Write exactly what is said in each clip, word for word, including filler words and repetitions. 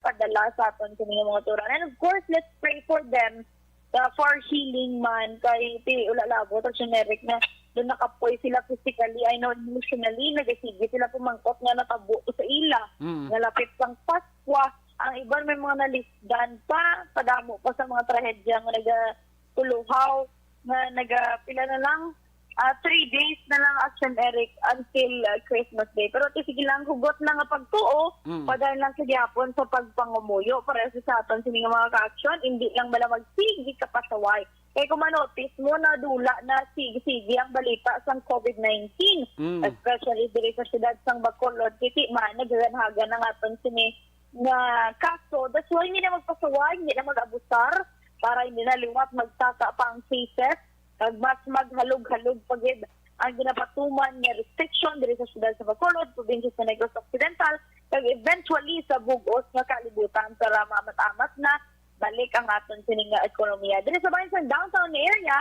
nagpadala sa aton sini nga mga turanan. And of course, let's pray for them, uh, for healing man. Kay ti wala labot ang generic na doon nakapoy sila physically, I know, emotionally, nagasigi sila pumangkot nga natabo sa ila. Mm. Nalapit sang Paskwa, ang iban may mga nalisdan pa, padamo pa sa mga trahedya nga nagatuluhaw, nga naga, pila na lang, ah, three days na lang, Action Eric, until, ah, Christmas Day. Pero ti sige lang, hugot na nga pagtuo, Mm. padayon lang sa gihapon sa pagpangumuyo para sa, sa aton sini nga mga ka-action, hindi lang bala magsigi ka pasaway. Kay kung manotis mo, nadula na sige-sige ang balita sang COVID nineteen, Mm. especially diri sa siyudad sang Bacolod. Kiti man, naghaganhagan ang aton sini nga kaso. That's why hindi na magpasuway, hindi na mag-abusar para hindi na liwat magtaka pa ang cases. Kag mas maghalog-halog pa gid ang ginapatuman nga restriction diri sa siyudad sa Bacolod, probinsya sa Negros Occidental, kag eventually sa bug-os nga kalibutan para maamat-amat na balik ang aton sini nga ekonomiya. Diri sa bahin sa downtown area,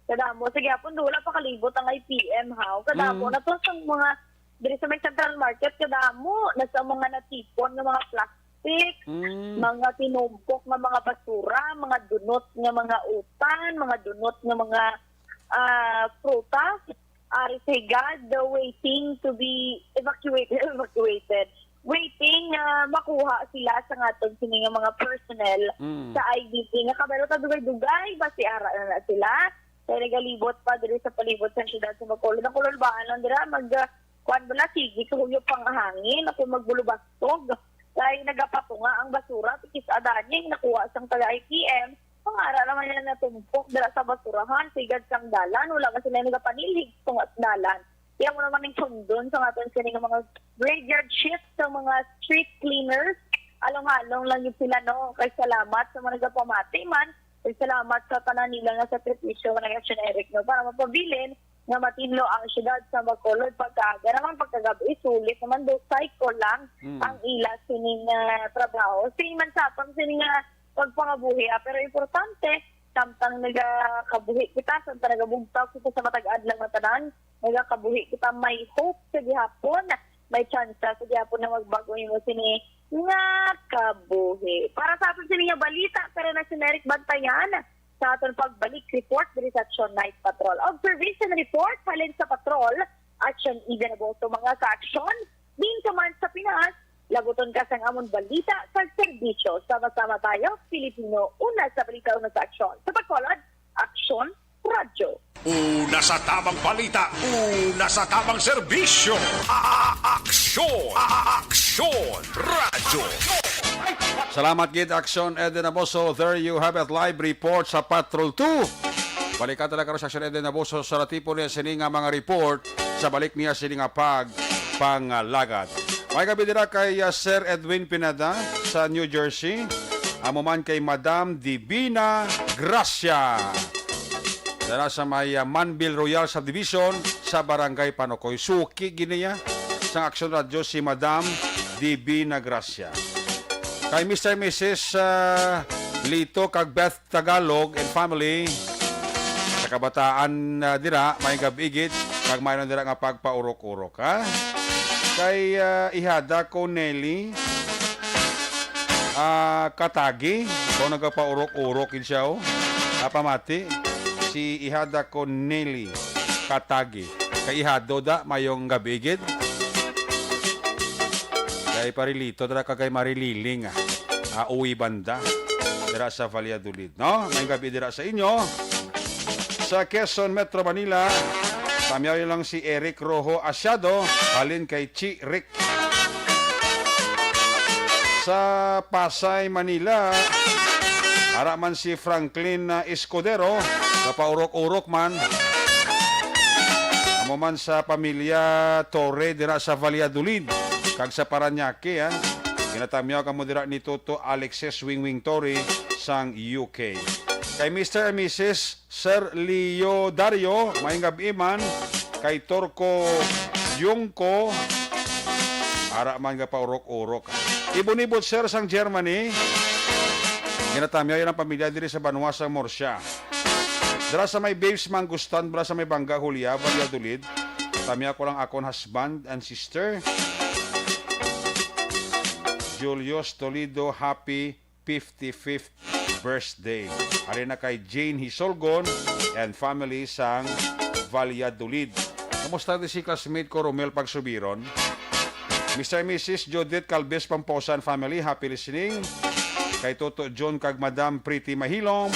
kadamo sa gihapon wala pa kalibot ang I P M, haw. Kadamo Mm. na to sang mga diri sa may Central Market, kadamo na sa mga natipon nga mga plastic, Mm. mga tinumpok nga mga basura, mga dunot nga mga utan, mga dunot nga mga, ah, prutas, ari sa higad, the waiting to be evacuated, evacuated. Waiting nga makuha sila sa aton sini nga mga personnel Mm. sa I D P nga kabalo ta dugay-dugay, basi ara na na sila. Kay nagalibot pa diri sa palibot sa siyudad sa Bacolod. Ang kululbaan lang dira, mag, ah, kuwan bala, sige, kahuyop ang hangin, ako magbulubastog. Kay nagapatunga ang basura, tikis adaning nakuha sang taga I P M. Pangara naman yan natumpok dira sa basurahan, sigad sang dalan, wala man sila nagapanilhig tunga sa dalan. Kaya mo naman yung sundon sa aton sini nga mga graveyard shift sa mga street cleaners. Along-along lang yun sila, no? Kay salamat sa mga nagapamati man. Kay salamat sa tanan nila nga sakripisyo nga nag-action, Eric, no? Para mapabilin nga matinlo ang siyudad sa Bacolod pagkaaga naman pagkagabi, sulit naman do cycle lang Mm. ang ila sining, ah, trabaho. Same man sa aton sining, ah, pagpangabuhi, ah, pero importante, samtang nagakabuhi kita, samtang nagabugtaw kita sa matag adlaw nga tanan, nagakabuhi kita, may hope sa gihapon, may tsansa sa gihapon na magbag-o imo sini nga kabuhi. Para sa aton sini nga balita, pero na si Merrick Bantayan, sa aton pagbalik report diri sa Action Night Patrol. Observation report halin sa Patrol, Action Eden Agosto, mga ka-aksyon. Din ka man sa Pinas, laguton ka sang amon balita kag serbisyo. Sama-sama tayo, Pilipino, una sa balita, una sa aksyon. Sa Bacolod, Aksyon Radyo. Una sa tamang balita, una sa tamang serbisyo. A-, a-, aksyon, a-, a-, aksyon radyo. Salamat gid, Aksyon Eden Amoso. There you have it, live report sa Patrol two. Balikan talaga karon sa Aksyon Eden Amoso sa natipon niya sini nga mga report sa balik niya sini nga pagpangalagad. May gabi dira kay, ah, Sir Edwin Pineda sa New Jersey. Amo man kay Madam Divina Gracia. Dala sa may, ah, Manville Royal Subdivision sa Barangay Panokoy. Suki gid niya sang Aksyon Radyo si Madam Divina Gracia. Kay Mister Missus, ah, Lito kag Beth Tagalog and family, sa kabataan, ah, dira, may gab-i gid, kag may dira nga pagpaurok-urok, ha? Kay, ah, ihada ko Nelly, ah, Katagi, kung nagapaurok-urok gid siya, oh. Ah, pamati, si ihada ko Nelly Katagi. Kay ihado da, mayong gab-i gid. Kay Parilito, dira ka kay Marililing, ah. Ah, uwi banda. Dira sa Valladolid, no? May gab-i dira sa inyo. Sa Quezon, Metro Manila, tamyaw lang si Eric Rojo Asiado, halin kay Chi Rick. Sa Pasay, Manila, ara man si Franklin, ah, Escudero, napaurok-urok man. Amo man sa pamilya Torre dira sa Valladolid, kag sa Parañaque, ha. Ginatamyaw kamo dira ni Toto Alexis Wingwing Torre sang U K. Kay Mister and Missus Sir Leo Dario, maayong gab-i man. Kay Torco Yungko, ara man nga paurok-urok. Ibon-ibot, sir, sang Germany. Ginatamyaw ang pamilya diri sa banwa sang Murcia. Dira sa may Babes Mangustan, dira sa may Bangga Julia, Valladolid. Tamyaw ko lang akon husband and sister. Julius Toledo, happy fifty-fifth birthday. Halin na kay Jane Hisolgon and family sang Valladolid. Kamusta di si classmate ko, Romel Pagsubiron? Mister and Missus Judith Calves Pamposa and family, happy listening. Kay Toto John kag Madam Pretty Mahilom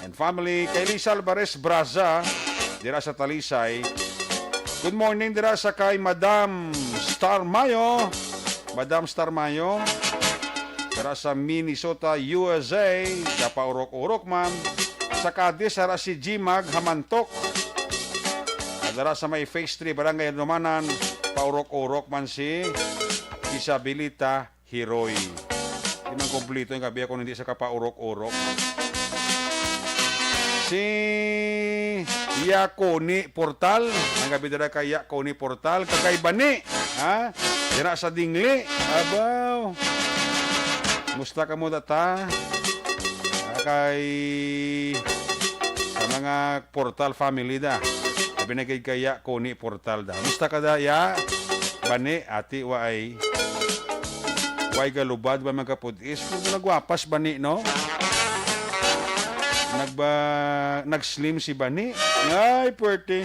and family. Kay Lisa Alvarez Braza, dira sa Talisay. Good morning dira sa kay Madam Star Mayo. Madam Star Mayo, dira sa Minnesota, U S A, kapaurok-urok man. Sa Cadiz, dira si Jimag Hamantok. Dira sa may Phase three, Barangay Lumanan, paurok-urok man si Isabelita Hiroy. Di man kompleto ang gabi ako hindi sa kapaurok-urok. Si Yakoni Portal. Ang gabi dira kay Yakoni Portal. Kagay Bani. Ha? Dira sa Dingli. Abaw. Musta ka mo, data? Ah, kay sa mga Portal family da. Sabi na kay kaya Koni Portal da. Musta ka da, ya? Bani, ati, wa ay. Way galubad ba magkapudis? Kung nagwapas bani, no? Nagba, nag-slim si bani. Ay, puwerte.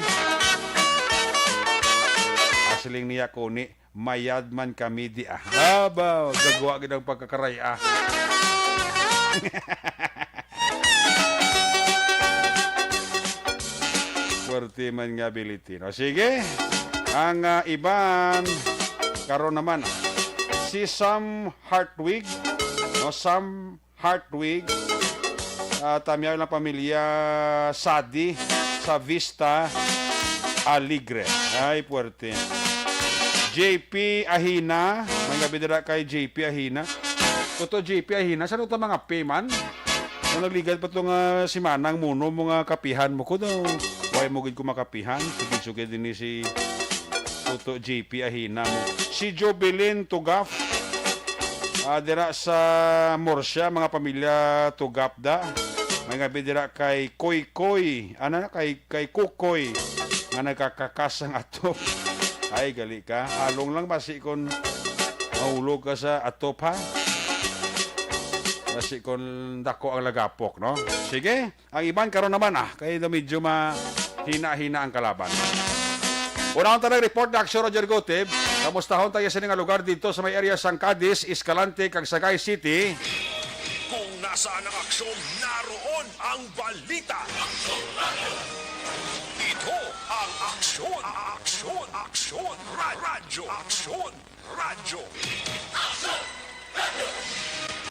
Asiling niya Koni, mayad man kami di ah. Abaw, gagwa gid ang pagkakaray ah. Puwerte man nga ability, no? Sige. Ang, ah, iban, karon naman, ah, si Sam Hartwig, no? Sam Hartwig, ah, tamyaw lang pamilya Sadi sa Vista Alegre. Ay, puwerte. J P Ahina, may gabi dira kay J P Ahina. Kuto J P Ahina, sa ta mga P man? Kung nagligad pa to nga si Manang Muno mo nga kapihan mo ko daw. Why mo gid ko makapihan? Sugid-sugid din si Kuto J P Ahina mo. Si Jovelyn Tugaf, ah, dira sa Murcia, mga pamilya Tugaf da. May gabi dira kay Koy Koy. Ano na? Kay, kay Kukoy nga nagkakakas ang atop. Ay, gali ka. Halong lang basi kon mahulog ka sa atop, ha? Basi kon dako ang lagapok, no? Sige, ang iban karon naman, ah, kay daw medyo mahina-hina ang kalaban. Unahon ta ng report ni Aksyon Roger Gotib. Kamustahon tayo sa nga lugar dito sa may area sang Cadiz, Escalante, kag Sagay City. Kung nasaan ang aksyon, naroon ang balita. Ito ang Aksyon, Aksyon, Aksyon, Ra-, Radyo, Aksyon, Radyo.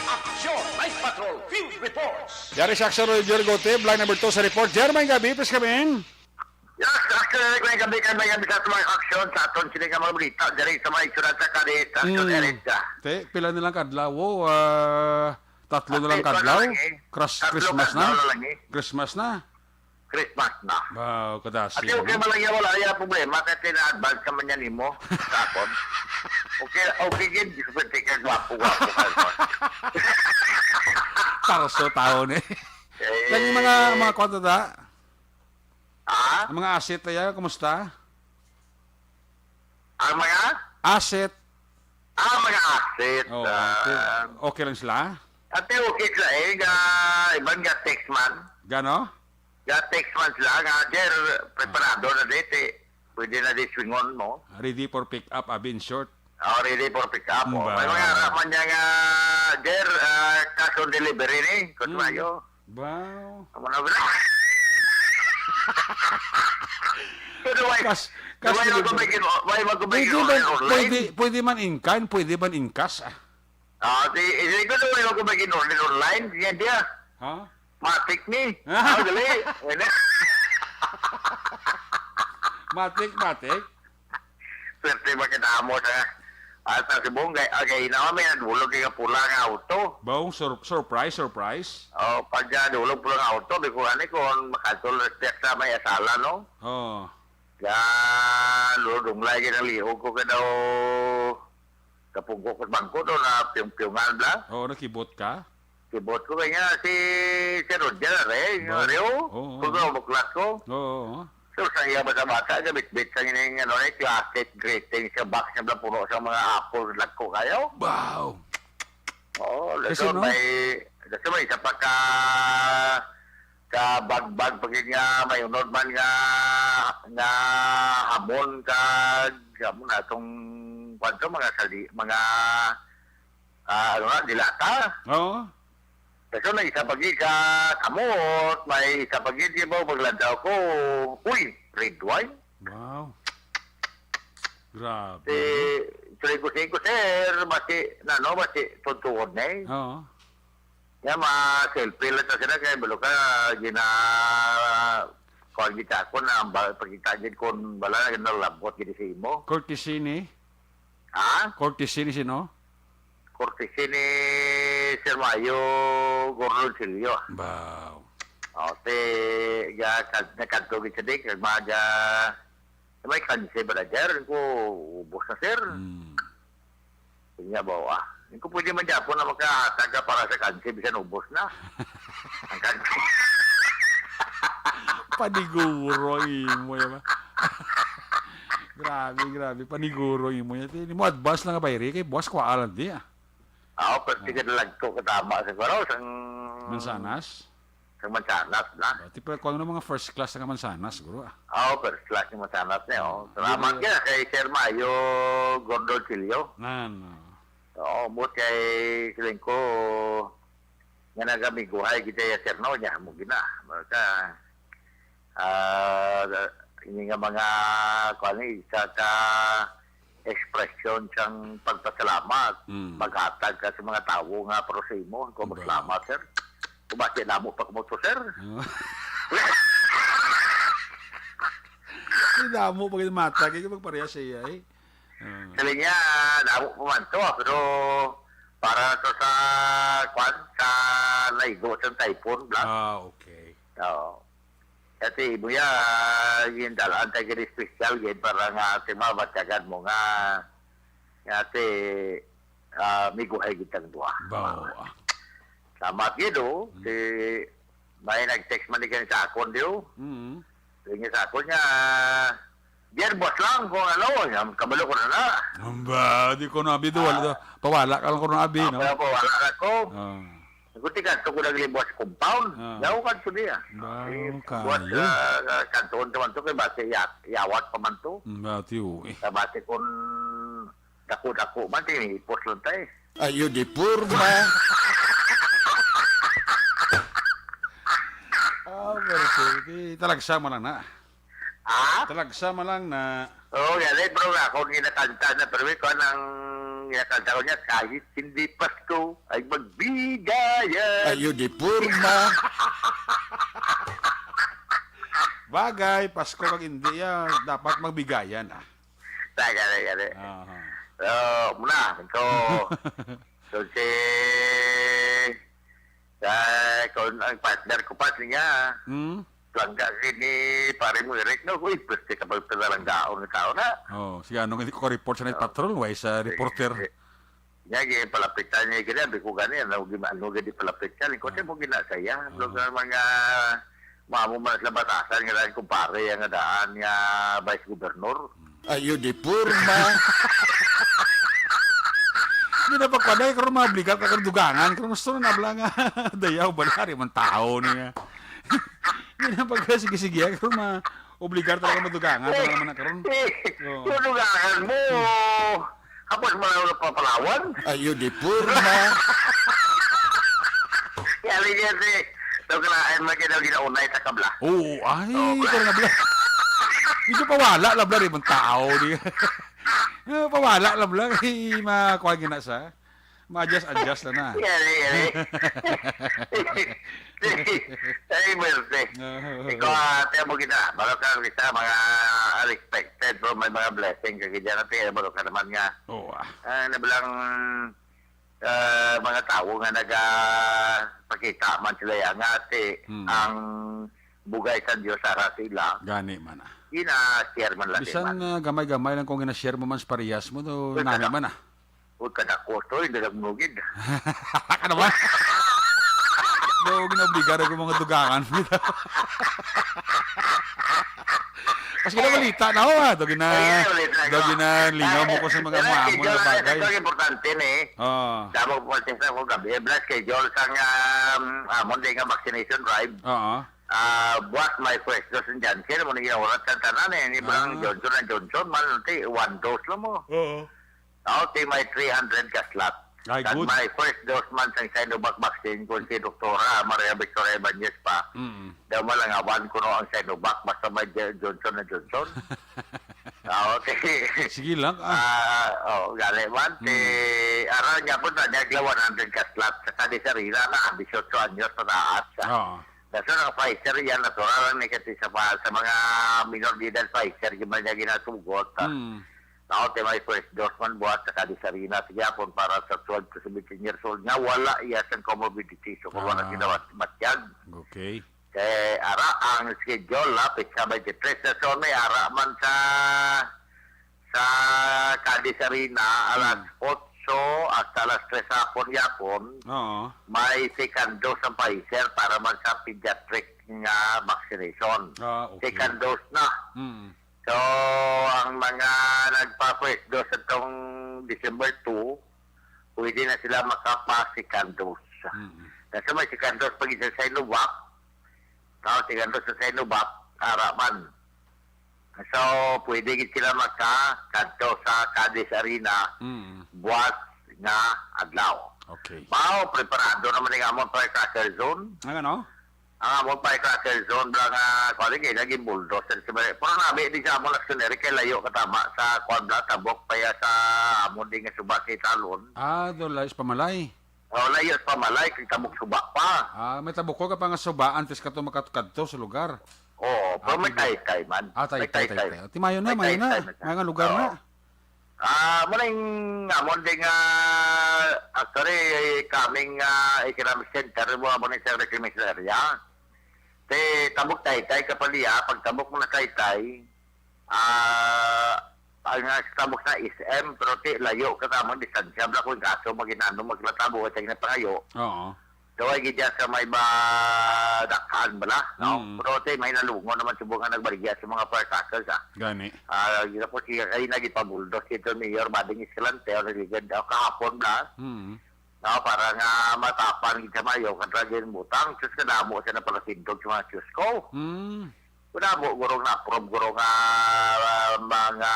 Aksyon, Night Patrol, Field Reports. Yari si Aksyon Roger Gotib, line number two sa report. Jermaine Gabi, please come in. Yes, actually, may gabi ka, may gabi sa mga aksyon sa aton sila nga mga balita diri sa mga itsura sa Cadiz, aksyon Mm. Area. Te, pila na lang kadlaw? Oh, ah, tatlo na lang Tatlo kadlaw? na lang eh. Kras-, Tatlo Christmas kadlaw na? na lang eh. Christmas na? Christmas na. Wow, kadasi, Ate, okay no? man lang yan, wala yan problema. Kasi na-advance ka man yan nimo sa akon. Okay, okay, gid. Gusto ka, gwapo, gwapo ka. Tarso taon eh. Eh. Kaya yung mga, mga kwarta da? Ah? Ang mga asset na yan, kumusta? Ang mga? Asset. Ah, mga asset, Oh, ah, okay, okay lang sila? Ate, okay sila eh. Ga, iban ga text man. Gano? Ga text man sila. Nga, Jer, preparado na dito eh. Pwede na di swingon mo. Ready for pick up, abi in short. Oh, ready for pick up. Oh. May Ba- mga raman niya nga, Jer, ah, cash on delivery ni. Kung Mm. mayo. Wow. Amo na ba? Pero why, Kas-, cash why delivery. Mag-, why mag-, Pwede why man, online? pwede, pwede man in kind, pwede man in cash, ah. Ah, di, hindi ko na wala ko mag-in-order online. Yan dia. Ha? Matik ni. Ah, dali. Wala. Matik, matik. Swerte ba kita mo sa, ah, sa Cebu? Kay, ah, kay na may nagdulog kay pula nga auto. Baong sur-, surprise, surprise. Oh, pagka dulog pula nga auto, di ko ani kung makatulog siya sa may asala, no? Oh. Ya, lulong lagi ng lihog ko ka daw. Kapungko ko sa bangko, no, na piyong-piyongan bla. Oo, nakibot ka? Kibot ko kanya si, si Roger, eh, yung Ba-, Rio. Oo, oo. Kung ako, buklat ko. Oo, oo. So, sa iya bata-bata, gabit-bit sa ining, ano, eh, classic greeting sa box na bla puno sa mga apple, lagko kayo. Wow! Oo, Kasi, lason no? may, lason may isa pa ka, ka bagbag pa gid nga may unod man nga, nga hamon kag hamon atong kwanto, mga sali, mga, ah, ano na, dilata. Oo. Lason may isa pa gid ka kamot, may isa pa gid, di ba, maglantaw ko, uy, red wine. Wow. Grabe, Si, no? Tuloy ko sa ko, sir, basi, na, no, basi, tuntuon na eh. Oo. Nga, ma-selfie lang ta sila, kay balo ka, gina-, kuwan kita ako na, ang ba-, pagkita gid kung bala, nalabot gid sa imo. Courtesy ni? Ha? Courtesy ni sino? Courtesy ni Sir Mayo Gordon Silio. Wow. O, si, ga, kad-, nakadto gid siya, di, kag maga, may kanse ba na, sir? Ko, ubos na, sir. Hmm. Yun nga ba, ah. Yung ko pwede man dyan po na makahatag ka para sa kanse, bisan ubos na. Ang kanse. Paniguro ang imo, ya ba? Grabe, grabe. Paniguro ang imo, ya. Di mo advance lang nga bayri, kay buwas kwa alam di, ah. Ako, pero Ah. tiga na lang to katama sa kwaraw, sang Mansanas? Sang Mansanas na. Ah, ti, pero kung ano mga first class nga Mansanas, siguro, ah. Oo, first class yung Mansanas na, oh. Ah, Salamat di ba? kaya kay Sir Mayo Gordon Silio. Nan, ah. Oo, but kay siling ko, nga nagamiguhay kita ya, sir, no, niya, mo gina. Maka, ah, ini nga mga, kuwan, eh, isa ka expression sang pagpasalamat, Mm. maghatag ka sa mga tawo nga para sa imo. Ko, Ba? salamat, sir. Kumasi namo pa kamo to, sir. Oh. Di namo pa gid mata, kay magpareha siya, eh. Ah. Sabi niya, namo pa man to, pero para to sa, kwan, sa naigo sa typhoon, bla. Ah, okay. Oo. Kasi imo ya, yung dalaan tayo gid special gid para nga ate mabatyagan mo nga, nga ate, ah, miguhay gid tang duha. Ba, oo, ah. Salamat gid, oh. Hmm. Si, may nag-text man ni sa akon, di, oh. Mm. Sige sa akon nga, "Dear boss lang kung ano, yung kabalo ko na na." Amba, di ko na abi, do, wala Ah. do. Pawala ka lang ko na abi, Ah, no? Pero pawala na ko. Ah. Guti ka, to ko nag-libo sa compound. Ah. Yaw ka to niya. Ba, Eh, kayo. buwas, ah, ah, kantuon ka man to, kay base ya-, yawat pa man to. Ba, tiyo, eh. Sa base kung dako-dako man, tinipos lang tayo. Ayo di purba. Ah, pero sige, talagsa mo lang na. Ah? Talagsa mo lang na. Oo, gani, bro, nga akong ginakanta na, pero may kuwan ang ginakanta ko niya, "Kahit hindi Pasko ay magbigayan." Ayo di purma. Bagay, Pasko kag hindi, ah, dapat magbigayan, ah. Taga na gani. Aha. So, muna, so, so si, ah, kung ang partner ko pa, siya, Hmm? Langga gid ni pare mo, Eric, no? Uy, pwede ka pagpinalanggaon ng tao na. Oh, sige, anong hindi ko report sa night Oo. patrol? Why sa Sige, reporter? sige. Nya, gid, palapitan niya, gid, sabi ko, gani, ano, gid, ano, gid, palapit ka. Lingkod Ah. mo, gina, saya. Ah. Lugar mga, mamo man sa batasan, nga daan, kumpare, ang daan, nga vice governor. Ayo di purma. Hindi na pagpaday, karon mga obligar ka kang dugangan. Karon gusto na nabla nga dayaw, balari man tao niya. Hindi na pag sige-sige, karon ma obligar talaga madugangan, tama naman na karon. Eh, Oo. yung dugangan mo, hapos mo lang papalawan. Ayo di purma. Kaya rin yan, eh. Ito ka na, ay, may ginaw-, ginaunay sa kabla. Oo, ay, Oo. ito na bla. Medyo pawala na bla, di man tao, di. Eh, pawala na bla, eh, makuha gina sa. Ma-adjust, adjust na na. Yan, yan, yan. Ay, muerte. Oo. Ikaw, ah, tiyan mo kita. Balo ka, kita, mga unexpected, pero may mga blessing ka, kaya na, tiyan mo ka naman nga. Oo, ah. Ah, nabilang, ah, mga tao nga nagapakita man sila yan, nga, ate, Hmm. ang bugay sa Diyos, ara sila. Gani man, ah. Gina-share man lang Bisan, man. ah, gamay-gamay lang kung gina-share mo man sa parehas mo, no, Uy, nami kada-, man, ah. uy, kadako to, hindi lang mugid. Ka naman? No, ginaobligar ako mga dugangan. Kasi na balita na, oh, ah. Daw gina-, Ay, ulit na, daw no? Ginalingaw mo ko sa mga Pero amo-amo schedule na na, bagay. Ito ang importante ni. Oh. Sa mo po sa ko gabi, eh, bless schedule sang, um, ah, Monday nga vaccination drive. Oo. Ah, buwas may first dose ng Janssen, mo na ginahulat sa tanan eh. Ni Bang Ah. Johnson and Johnson, man, ti, one dose lang mo. Oo. Ako, ti may three hundred ka slot. Ay, Kag good. May first dose man sang Sinovac vaccine, kung si Doktora Maria Victoria Ibanez pa, Mm. daw malangawan kuno ang Sinovac, basta may J-, Johnson and Johnson. Ako, ti, Sige lang, ah. Ah, oh, gani man, ti, Mm. Aral niya po na niya, one hundred ka slot, sa Cadiz Arena na, dieciocho anyos pataas, ah. Oo. Nasa nga Pfizer yan, natural lang ni kasi sa pa-, sa mga minor de edad Pfizer, yung man niya ginatugot, ah. Mm. Now, ti may first dose man buhat sa Cadiz Arena sa gihapon para sa twelve to seventeen years old nga wala iya sang comorbidity. So, kung wala Ah. sila mat-, matyag. Okay. Kay ara ang schedule, ha, petsa twenty-three na so, may ara man sa, sa Cadiz Arena, alas Hmm. otso hasta alas tres hapon, yapon. Oo. May second dose ang Pfizer para man sa pediatric nga vaccination. Ah, okay. Second dose na. Hmm. So, ang mga nagpa-first dose atong December two, pwede na sila makapa-second dose. Mm. Nasa may second dose pag isa sa Sinovac, ah, second dose sa Sinovac, ara man. So, pwede gid sila maka-, kadto sa Cadiz Arena, Mm. buwas nga adlaw. Okay. Mao, preparado naman ang amon firecracker zone. Ang ano? Ang amon firecracker zone bala nga, kuwan, kay naging bulldozer si Mare. Pero nami di sa amon aksyon, Eric, kay layo katama sa, kuwan, bala, tabok pa ya sa amon di nga suba sa Italon. Ah, do layo sa pamalay. Oh, layo sa pamalay, kay tabok suba pa. Ah, may tabok ko ka pa nga suba antes ka to makakadto sa lugar. Oo, pero Ah, may sige. Taytay man. Ah, may Taytay, Taytay. Taytay. Ti mayo na, May mayo na. Taytay na. Mga lugar Oo. Na. Ah, muna yung amon din nga, actually, coming, ah, economic center, mo amon yung sa reclamation area. Te, tabok Taytay, kapaliya, pag tabok mo na Taytay, ah, ang, ah, tabok na S M, pero ti, layo ka tamang distansya, bala kung kaso, maginano, maglatabo, at yung napangayo. Oo. Daw ay gidya sa may ba, dakhan bala, no? Mm. Pero, te, may nalungo naman subong nga nagbaligya sa mga firecrackers, ah. Gani. Ah, gina po siya kayo nagipabuldos kito, Mayor Bading Escalante, o nagligad, o kahapon bala. Mm. No, para nga matapan gid sa mayo, kadra gid butang, sus, kadamo siya na pala sindog sa mga Diyos ko. Mm. Kadamo, guro, nga approve, guro, nga, ah, mga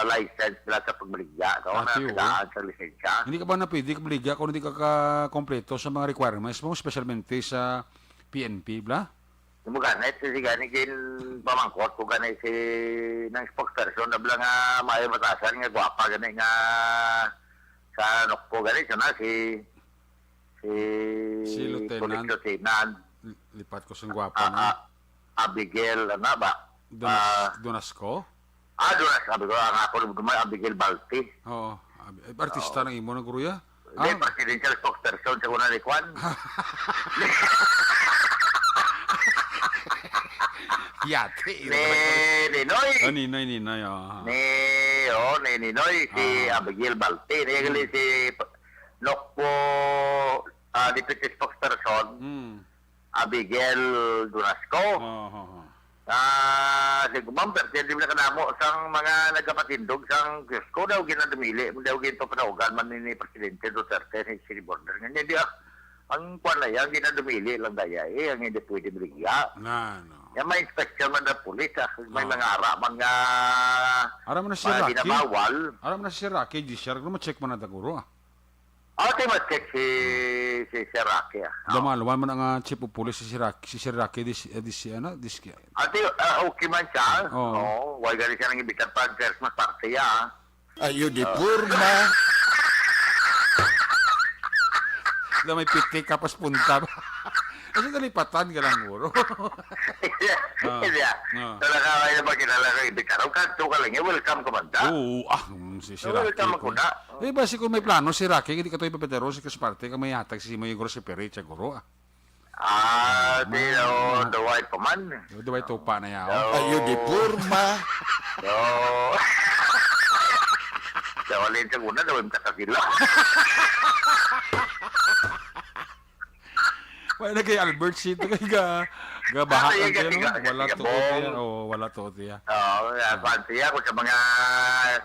license nila sa pagbaligya, no? Ati, Na oo. Tagaan sa lisensya. Hindi ka ba na pwede kabaligya kung hindi ka kakompleto sa mga requirements mo, especially sa P N P, bala? Mo gani, si, si gani gin pamangkot ko gani si nang spokesperson na bala nga maayo batasan nga gwapa gani nga sa Nokpo gani, siya na si, si Si Lieutenant. Police Lieutenant. Li-, lipat ko sing gwapa Ah, na. Ah, Abigail, ano ba? Dunas-, Ah, Dunasco? Ah, Dunas, sabi ko, ang ako, may Abigail Balti. Oo. Ab-, eh, artista Oo. Ng imo ng Gruya? Hindi, Ah. Presidential spokesperson sa una ni Kwan. Yati, Ni yati. Ninoy. Oh, Ninoy, Ninoy, oh. Ni, oh, ni Ninoy, si Ah. Abigail Balti. Ni Hmm. si P-, Nokpo, ah, Deputy Spokesperson. Hmm. Abigail Durasco. Oo, oo. Ah, si Gumam, pero di na kadamo sang mga nagapatindog sang Diyos ko, daw ginadumili, daw ginpapanawagan man ni Presidente Duterte ni City Border. Nga niya, di, ah, ang kwan na yan, ginadumili lang daya, eh, ang hindi pwede baligya. Na, no. Yan, may inspection man ng pulis, ah. May Oo. Mga ara man nga Ara man na si mga Rocky. Ginabawal. Ara man na si Rocky, di siya, check man na daguro, ah. Ah, okay, ma-check si, si Sir Rocky, ah. Dumalo man ang, ah, chief of police si Sir Rocky, si Sir Rocky, di si, eh, di si, ano, di si Ate, ah, okay man siya. Oo. Oo, wala gani siya nang imbitad pa ang Christmas party, ah. Ayo di Ah. Porma. Na may pitik ka pas punta ba? Kasi nalipatan ka lang, guro. Ah. Hindi, ah. Ah. Talaga, may na ba kilala ka, hindi ka raw, kanto ka lang, eh, welcome ka man, da. Oo, ah, mm, si, si Rocky, welcome ako, da. Eh, basi kung may plano si Rocky, hindi ka to ipapatero sa Christmas party, kung may hatag si Moy Grocery, siya, guro, ah. Ah, di, Ma-, oh, ma-, duway pa man. Duway tupa na yaw. Oh. Ayo di Porma. Oh. Sa walin sa una, duway matakakila. Wala na kay Albert Cito kay ga gabaha Ah, lang sige, kayo, no? sige, sige, Wala sige, tuod bong. Iya. Oo, wala tuod iya. Oo, ah, Ah. Kwan siya, kung sa mga,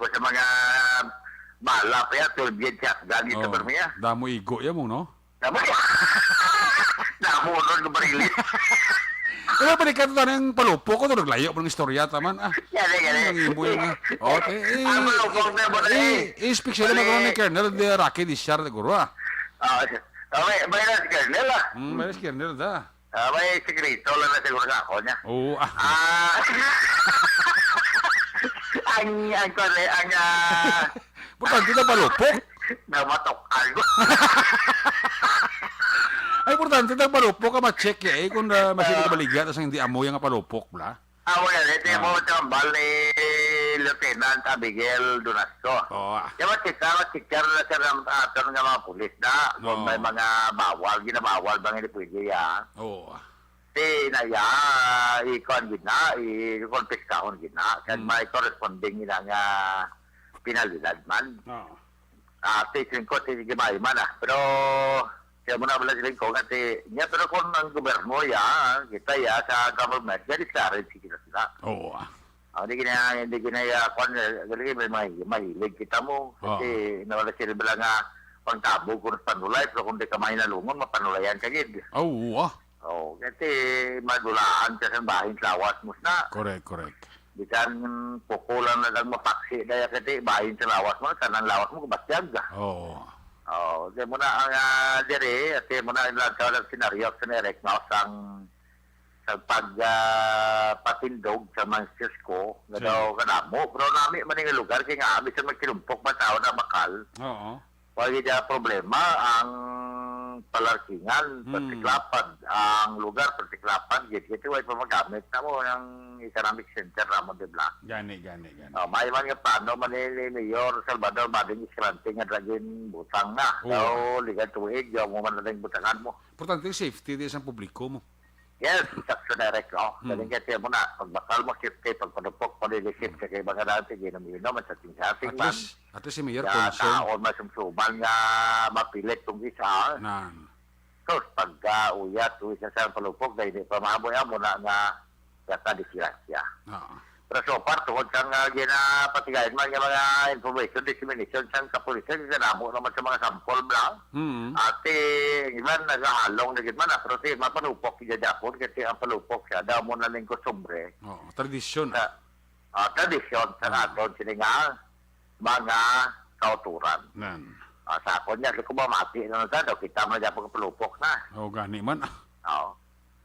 kung sa mga bala pa yan, twelve gauge shotgun, ito Oo. Bermia. Damo igo yan mo, no? Damo. Damo, no, no, barili. Ano pa ni kato tanang palupok ko to, naglayo mo ng istorya, taman, ah. Yan, yan, yan. Ang imo yun, ah. Okay, eh, Ang palupok na mo na, eh, eh. Eh, special Bali. Magkaroon ni Colonel de Rocky Dishar, siguro, ah. Ah, okay, may na si Colonel, ah. Hmm, may na si Colonel, da. Ah, may sikreto lang na siguro sa ako niya. Oo, ah. Ah, ang, ang, kwan, eh, ang, ah, Importante na palupok. Namatok ako. Ay, importante na palupok ka ma-check, eh, kung, ah, masili ka Ah. Baligya, tas ang hindi amoy ang palupok, bla. Ah, wala, ito yung Ah. mga tambal ni Lieutenant Abigail Donasto. Oo, ah. Kaya matikar, matikar na sa ram-, aton nga mga pulis na, kung Oo. may mga bawal, ginabawal bang hindi pwede, ah. Oo, ah. Di na iya, ikuan gid na, i-, konpiskahon gid na. Kag Hmm. may corresponding gid na nga penalidad man. Oo. Ah, si Singko, si Gimay man, ah. Pero, kaya mo na wala si Singko, kasi, niya, pero kung ang gobyerno, ya, kita, ya, sa government, ya, discourage sila sila. Oo, ah. Ah, di gina-, di gina-, ya, kwan, eh, dali, may, may, mahilig kita mo. Kasi, Oo. Nawala sila bala nga, pangtabog kung panulay, pero kung di ka mahinalungon, mapanulayan ka gid. Ah, oo, ah. Oh, kasi madulaan ka sa bahin sa lawas mo na. Correct, correct. Bisan puko lang na lang mapaksi daya kasi bahin sa lawas mo, kanang lawas mo kabatyag. Oo. Oh, di mo na ang, ah, dire, at di mo na ang lantaw ng senaryo sa ni Eric Mouse ang sa pag, ah, patindog sa mga Cisco, nga Sige. Daw kadamo. Pero nami man nga lugar, kaya nga, bisan magkinumpok man tao na bakal. Oo. Wa gid ang problema ang palarkingan, Hmm. Partiklapad, ang lugar, Partiklapad, gid. Kasi way pa magamit na mo ang economic center namon, di ba? Gani, gani, gani. Oh, may man nga plano man ni, ni Mayor Salvador Bading Escalante nga dragin butang na. Oo. So, ligan tuig, yung mo man na yung butangan mo. Importante yung safety di sa publiko mo. Yes, Captain Eric, no? Hmm. Galing kasi mo na, pagbakal mo, safety, pagpanupok mo, leadership, Hmm. sa kay mga dati, ginom-inom, at sa ting-sating At man. Least, at least si Mayor Ya, concerned. Taon masumsuman nga mapilit kung isa. Nan. Sus, pagka uyat, uwi sa sa palupok, dahil di pa mahamoy amo na nga yata disgrasya. Oo. Pero so far, tungod sa nga ginapatigayon man nga mga information dissemination sang kapulisan, ginamo naman sa mga sample lang. Mm. Ate, ilan nagahalong na gid man, ah, pero si mapanupok gid gyapon kasi ang palupok siya, daw mo na ning kostumbre. Oo, tradisyon. Sa, ah, tradisyon sa Ah. naton, sini nga mga kauturan. Nan. Ah, sa akon niya, kung mamati na lang sa daw, kita man niya pagpalupok na. Oh, gani man. Oo.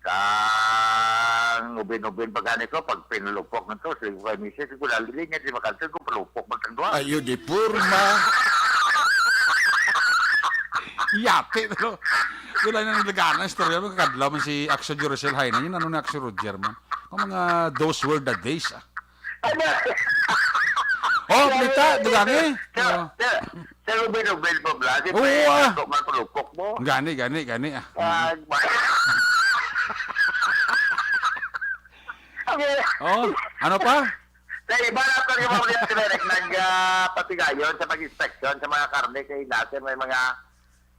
Kang ubin-ubin pa gani ko, pag pinalupok na to, sige ko kay misis, ko dali niya, di makanto, kung palupok man tang duha. Ayo, di purma. Yati, no? Wala na nagdagana ang istorya mo, kakadlaw man si Axel Duracell Haina, yun, ano na Axel Roger man? Ang mga those were the days, ah. Ano? Oh, Kaya balita, yun, dugangi. Sa, Oh. sa, sa Ruben Ruben pa, Blas, Oo, eh, ah. Ako, man, palupok mo. Gani, gani, gani, ah. Ah, ba-, okay. Oh, ano pa? Sa iba na pa rin mga direct nag, ah, patigayon sa pag-inspeksyon sa mga karne kay natin may mga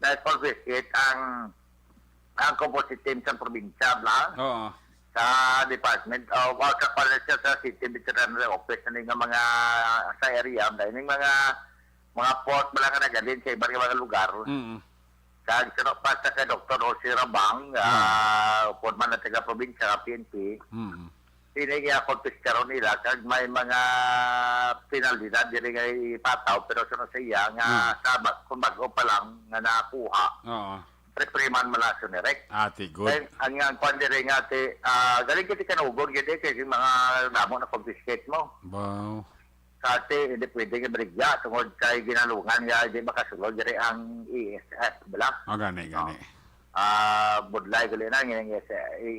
na-confiscate ang ang composite team sa probinsya, bla? Oo. Sa Department of, uh, sa, sa City Veterinary Office, ano nga mga sa area, dahil yung mga, mga pork, bla, nga nagalin sa iba't ibang lugar. Mm. Kag sa pa sa kay Doktor Jose Rabang, Mm. ah, upod man na taga probinsya, P N P, Mm. Sini nga konpiskaron nila, kag may mga penalidad diri nga ipataw, pero sunod sa iya nga Hmm. sa ba-, kung bag-o pa lang nga nakuha, Oo. Reprimand man na siya ni Rek. Ati, good. Kay ang, ang kwan diri nga, ti, ah, galing kiti kanugon gid, eh, kay mga damo na confiscate mo. Wow. Kasi hindi pwede nga baligya tungod kay ginalungan nga hindi makasulod diri ang E S F, bala? Ah, gani, gani. Oh. Ah, budlay gali na, nga ang E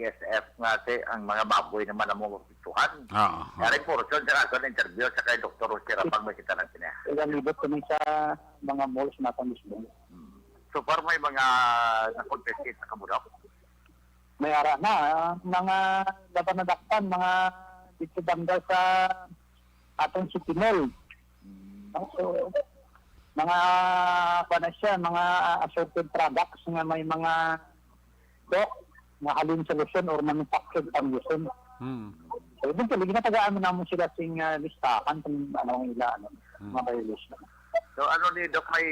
S F nga ti, ang mga baboy naman ang mga pituhan. Oo. Kaya rin portion sa aton interview sa kay Doktor Jose Rapang, may kita lang sila. Ilang libot kami sa mga malls natin mismo. Hmm. So far, may mga na-confiscate na kabudak? May ara na, ah, mga laban na dakpan, mga dito bangga sa atong City Mall. Hmm. So, mga, pa na siya, mga assorted products nga may mga Doc, nga halin sa Luzon or manufactured from Luzon. Hmm. So, eventually, ginatagaan mo naman sila sing, ah, listahan kung ano ang ila, ano, Hmm. mga violation. So, ano ni, Doc, may,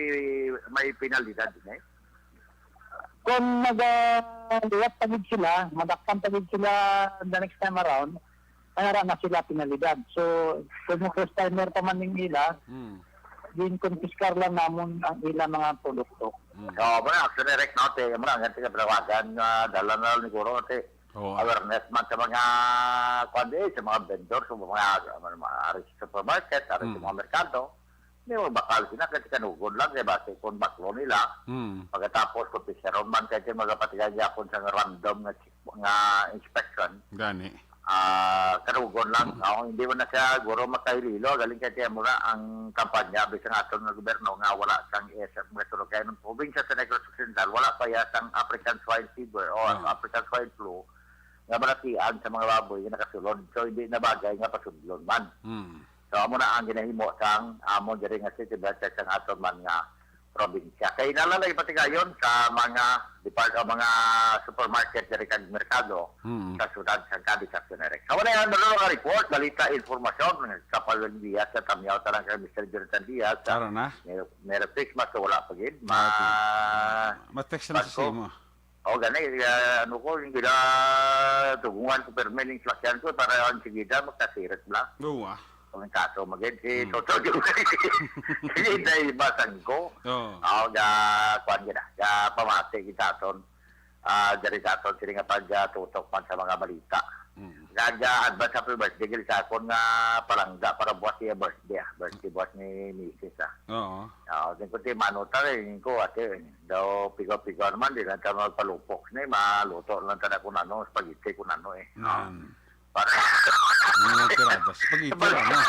may penalidad din, eh? Kung nagaliwat pa gid sila, madakpan pa gid sila the next time around, mayara na sila penalidad. So, kung first timer pa man ning ila, Hmm. ginkonpiskar lang namon ang ila mga produkto. Hmm. So, muna, actually, Rick, no, te, muna, nga tinapalawagan nga dala na lang ni Guro, te, Oo. awareness man sa mga, kwan, eh, sa mga vendor, sa mga, mga, mga ari sa supermarket, ari sa Hmm. mga merkado. Hindi mo bakal sila, kasi kanugon lang, kaya basi kung baklo nila, Hmm. pagkatapos, kung pisaron man, kaya magapatigay niya kung sa random nga, nga inspection, Gani. ah, kanugon lang. Hmm. Ako, hindi mo na siya, guro, makahililo. Galing kay tiyan mo na ang kampanya, bisang aton nga gobyerno nga wala sang S F mga tulog. Kaya nung probinsya sa Negros Occidental, wala pa ya sang African Swine Fever o Ah. African Swine Flu nga malatian sa mga baboy nga nakasulod. So, hindi na bagay nga pasudlon man. Hmm. So, amo na ang ginahimo sang amo diri nga city blood test sang aton man nga probinsya. Kay nalalay patigayon sa mga depart-, o mga supermarket diri kag merkado Mm. sa siyudad sa Cadiz, Action Eric. Sa wala yan, meron nga report, balita, informasyon, sa Paglang Diaz, sa Tamyaw, Tarang kay Mister Jonathan Diaz, sa Tara na. Merry, Merry Christmas, sa wala pa gid. Ma-, Happy. Ma-text na sa Pasko. Simo. O, gani, ah, ano ko, yung gila, tugungan ko, pero may ning sasakyan ko, para ang sigida, magkasirit bla. Oo, ah. Ang kaso, magid si Hmm. Toto Jose. Sige, dahil basag ko. Oo. Ako, ga, kuwan gina, ga pamati kita aton. Ah, diri sa aton, sila nga pag, ah, tutok man sa mga balita. Hmm. Kag, ah, advance happy birthday, gil sa akon nga palangga para buwas iya birthday, ah. Birthday buwas ni misis, ah. Oo. Ah, din ko ti mano ta, eh, ko, ate, eh. Daw, pigaw-pigaw naman, di lang ta magpalupok na, eh. Maluto lang ta na kung ano, spaghetti kung ano, eh. Nan. Para Ano nga tirada? Spaghetti, ano?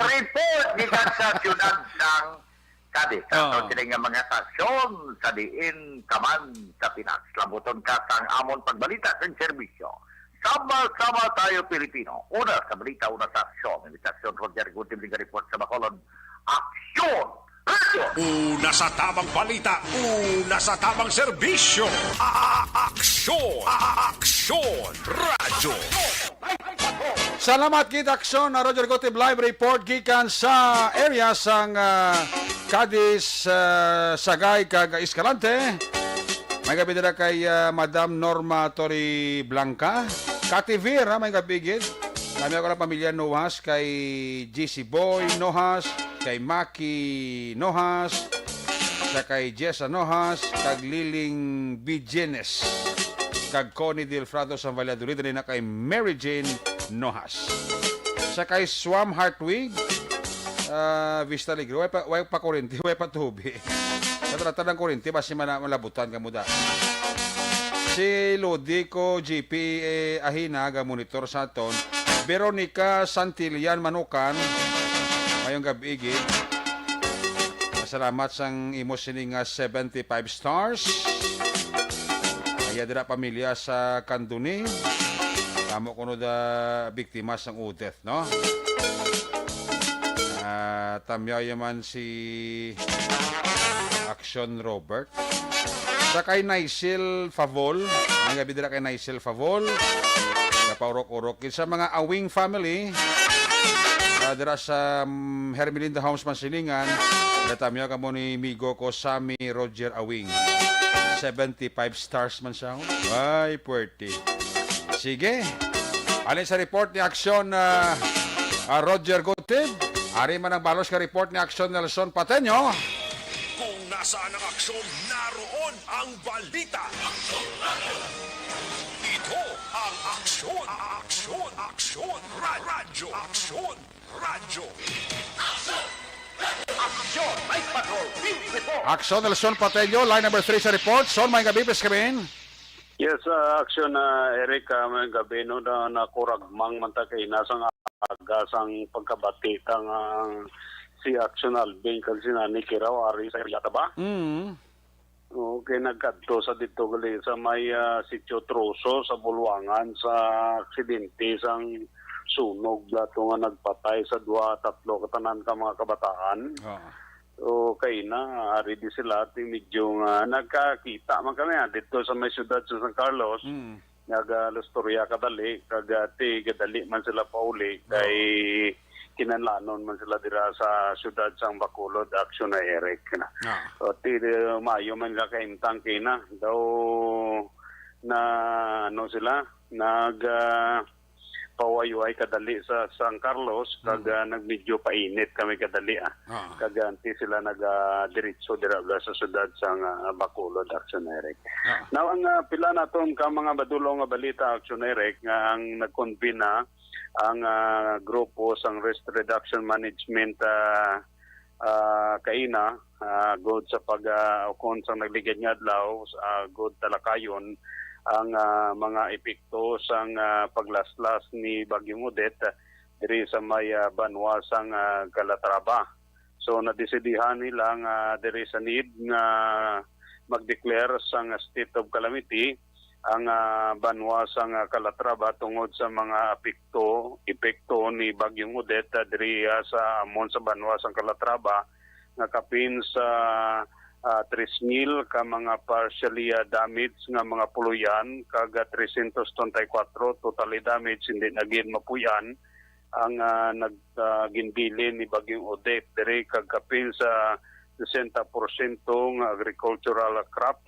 Report gikan sa siyudad sang Cadiz. Ah. Ato sila nga mga stasyon sa diin ka man sa Pinas. Lambuton ka sang amon pagbalita kag serbisyo. Sama-sama tayo, Pilipino. Una sa balita, una sa aksyon. Imbitasyon, Roger Gutib, report sa Bacolod. Aksyon! Radyo! Una sa tamang balita, una sa tamang serbisyo. A-, a-, aksyon! A-, a-, aksyon! Radyo! Salamat, Kid Aksyon, na Roger Gutib, live report gikan sa area sang, ah, Cadiz, ah, Sagay, kag Escalante. May gabi dira kay, ah, Madam Norma Torreblanca. Kativir, ha, may gabi gid. Kami ako lang pamilya Noas, kay G C Boy Noas, kay Maki Noas, sa kay Jessa Noas, kag Liling Bigenes, kag Connie Dilfrado sa Valladolid, dali na kay Mary Jane Noas. Sa kay Swam Hartwig, ah, Vista Alegre, way pa, way pa kurente, way pa tubi. Sa trata ng kurente, basi mana-, malabutan ka muda. Si Lodico G P, eh, Ahina, ga monitor sa aton. Veronica Santillan Manukan, mayong gabi, gid. Salamat sang imo sini nga seventy-five stars. Kaya dira pamilya sa Candoni. Kamo kuno da biktima sang udeth, no? Ah, tamyaw yaman si Action Robert. Sa kay Nicel Favol, ang gabi dira kay Nicel Favol. Napaurok-urok. Sa mga Awing family, ah, dira sa, um, Hermelinda Homes, Mansilingan, natamyaw kamo ni migo ko, Sammy Roger Awing. Seventy-five stars man siya. Ay, puwerte. Sige. Alin sa report ni Aksyon, ah, ah, Roger Gutib? Ari man ang balos ka report ni Aksyon Nelson Pateño. Kung nasaan ang aksyon, naroon ang balita. Ito ang Aksyon, Aksyon, Aksyon, Ra-, Radyo, Aksyon, Radyo. Aksyon, Night Patrol, Field Report. Aksyon, Nelson Pateño, line number three sa report. Son, may gabi, please come in. Yes, ah, Aksyon, ah, Eric, ah, may gabi, no, na nakuragmang man ta kay nasang aga sang pagkabati ta nga si Aksyon Alvin kag si Nani Kiraw ari sa Yata ba? Mm. Okay, nagkadto sa dito gali sa may, ah, Sitio Troso sa Bulwangan sa aksidente sang sunog dato nga nagpatay sa duha, tatlo ka tanan ka mga kabataan. Oo. So, kay na, ari di sila, ti medyo nga nagkakita man kami, ah, dito sa may siyudad sa San Carlos, Mm. nagalustorya kadali, kag, ah, ti gadali man sila pauli, Oo. kay kinahanglanon man sila dira sa siyudad sang Bacolod, Action na Eric na. Ah. So, ti, eh, maayo man nila kahimtang kay na, daw na, ano sila, nag, ah, pawayuhay kadali sa San Carlos, kag, Mm. ah, nagmedyo painit kami kadali, ah. Ah. Kag, ah, anti sila naga diretso dira bala sa siyudad sang, ah, Bacolod, Action Eric. Ah. Now, ang, ah, pila naton ka mga madulong nga balita, Action Eric, nga ang nag-convene na ang, ah, grupo sang risk reduction management, ah, ah, kaina, ah, agod sa pag, ah, ukon sang nagligad nga adlaw, ah, agod talakayon ang, ah, mga epekto sang, ah, paglaslas ni Bagyong Odette diri sa may, ah, banwa sang, ah, Calatrava. So, nadesidihan nila nga diri sa need nga mag-declare sang state of calamity ang, ah, banwa sang, ah, Calatrava tungod sa mga apekto, epekto ni Bagyong Odette, ah, diri, ah, sa amon sa banwa sang Calatrava nga kapin sa, ah, tres mil ka mga partially, ah, damaged nga mga puloy-an kag, ah, trescientos treinta y cuatro totally damaged, hindi na gid mapuy-an ang, ah, nag, ah, ginbilin ni Bagyong Odette diri kag kapin sa sesenta porsyento nga agricultural crop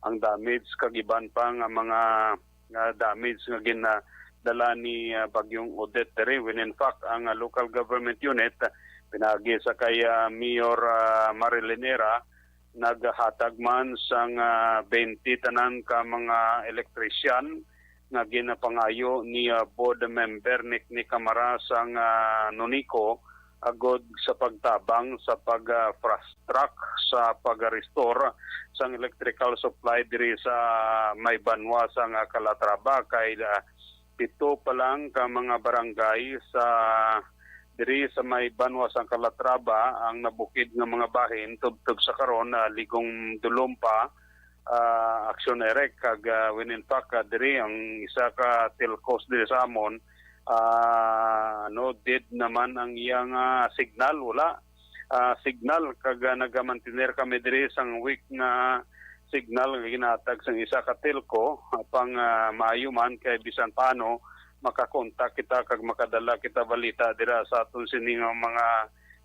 ang damage kag iban pa nga mga, ah, damage nga ginadala ni, ah, Bagyong Odette diri. When in fact, ang, ah, local government unit, pinaagi sa kay, ah, Mayor, ah, Marilyn Era, naghatag man sang, ah, twenty tanan ka mga electrician nga ginapangayo ni, ah, board member Nick Nick Camara sang, ah, Nonico agod sa pagtabang sa pag, ah, fast track sa pag-restore sang electrical supply diri sa may banwa sang, ah, Calatrava kay, ah, pito pa lang ka mga barangay sa diri sa may banwa sang Calatrava ang nabukid nga mga bahin tubtob sa karon, ah, ligong dulom pa, ah, Action Eric kag, ah, when in fact, ah, diri ang isa ka telcos diri sa amon, ah, ano, dead naman ang iyang, ah, signal, wala, ah, signal kag, ah, nagamantener kami diri sang weak nga signal nga ginahatag sang isa ka telco, apang, ah, maayo man kay bisan paano makakontak kita kag makadala kita balita dira sa aton sini nga mga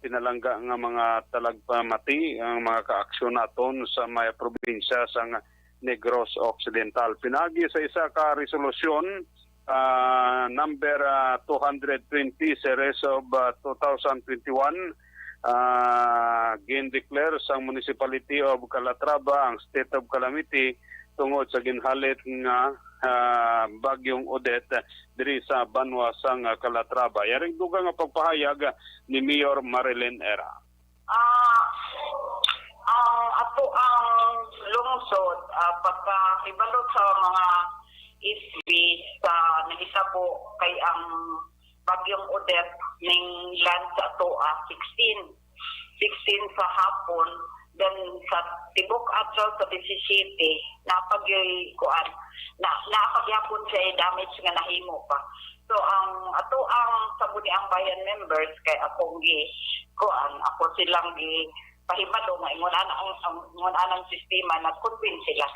pinalangga nga mga talagpamati, ang mga kaaksyon naton sa may probinsya sang Negros Occidental. Pinagi sa isa ka resolusyon, ah, number, ah, two hundred twenty series of, ah, two thousand twenty-one, ah, gin-declare sang Municipality of Calatrava ang state of calamity tungod sa ginhalit nga, ah, Bagyong Odette diri sa banwa sang, ah, Calatrava. Yaring dugang nga pagpahayag ni Mayor Marilyn Era. Ah, ang ato ang lungsod, ah, pagkahibalo sa mga isbi sa nahitabo kay ang Bagyong Odette ning land sa ato, ah, sixteen. Sixteen sa hapon, then sa tibok adlaw sa disisiyete, napagyoy kuan, na, napagyapon siya damage nga nahimo pa. So, ang ato ang Sangguniang Bayan members kay akong gi, kuan, ako silang gi pahibalo nga ingon ana ang, ang ingon anang sistema, nag-convene sila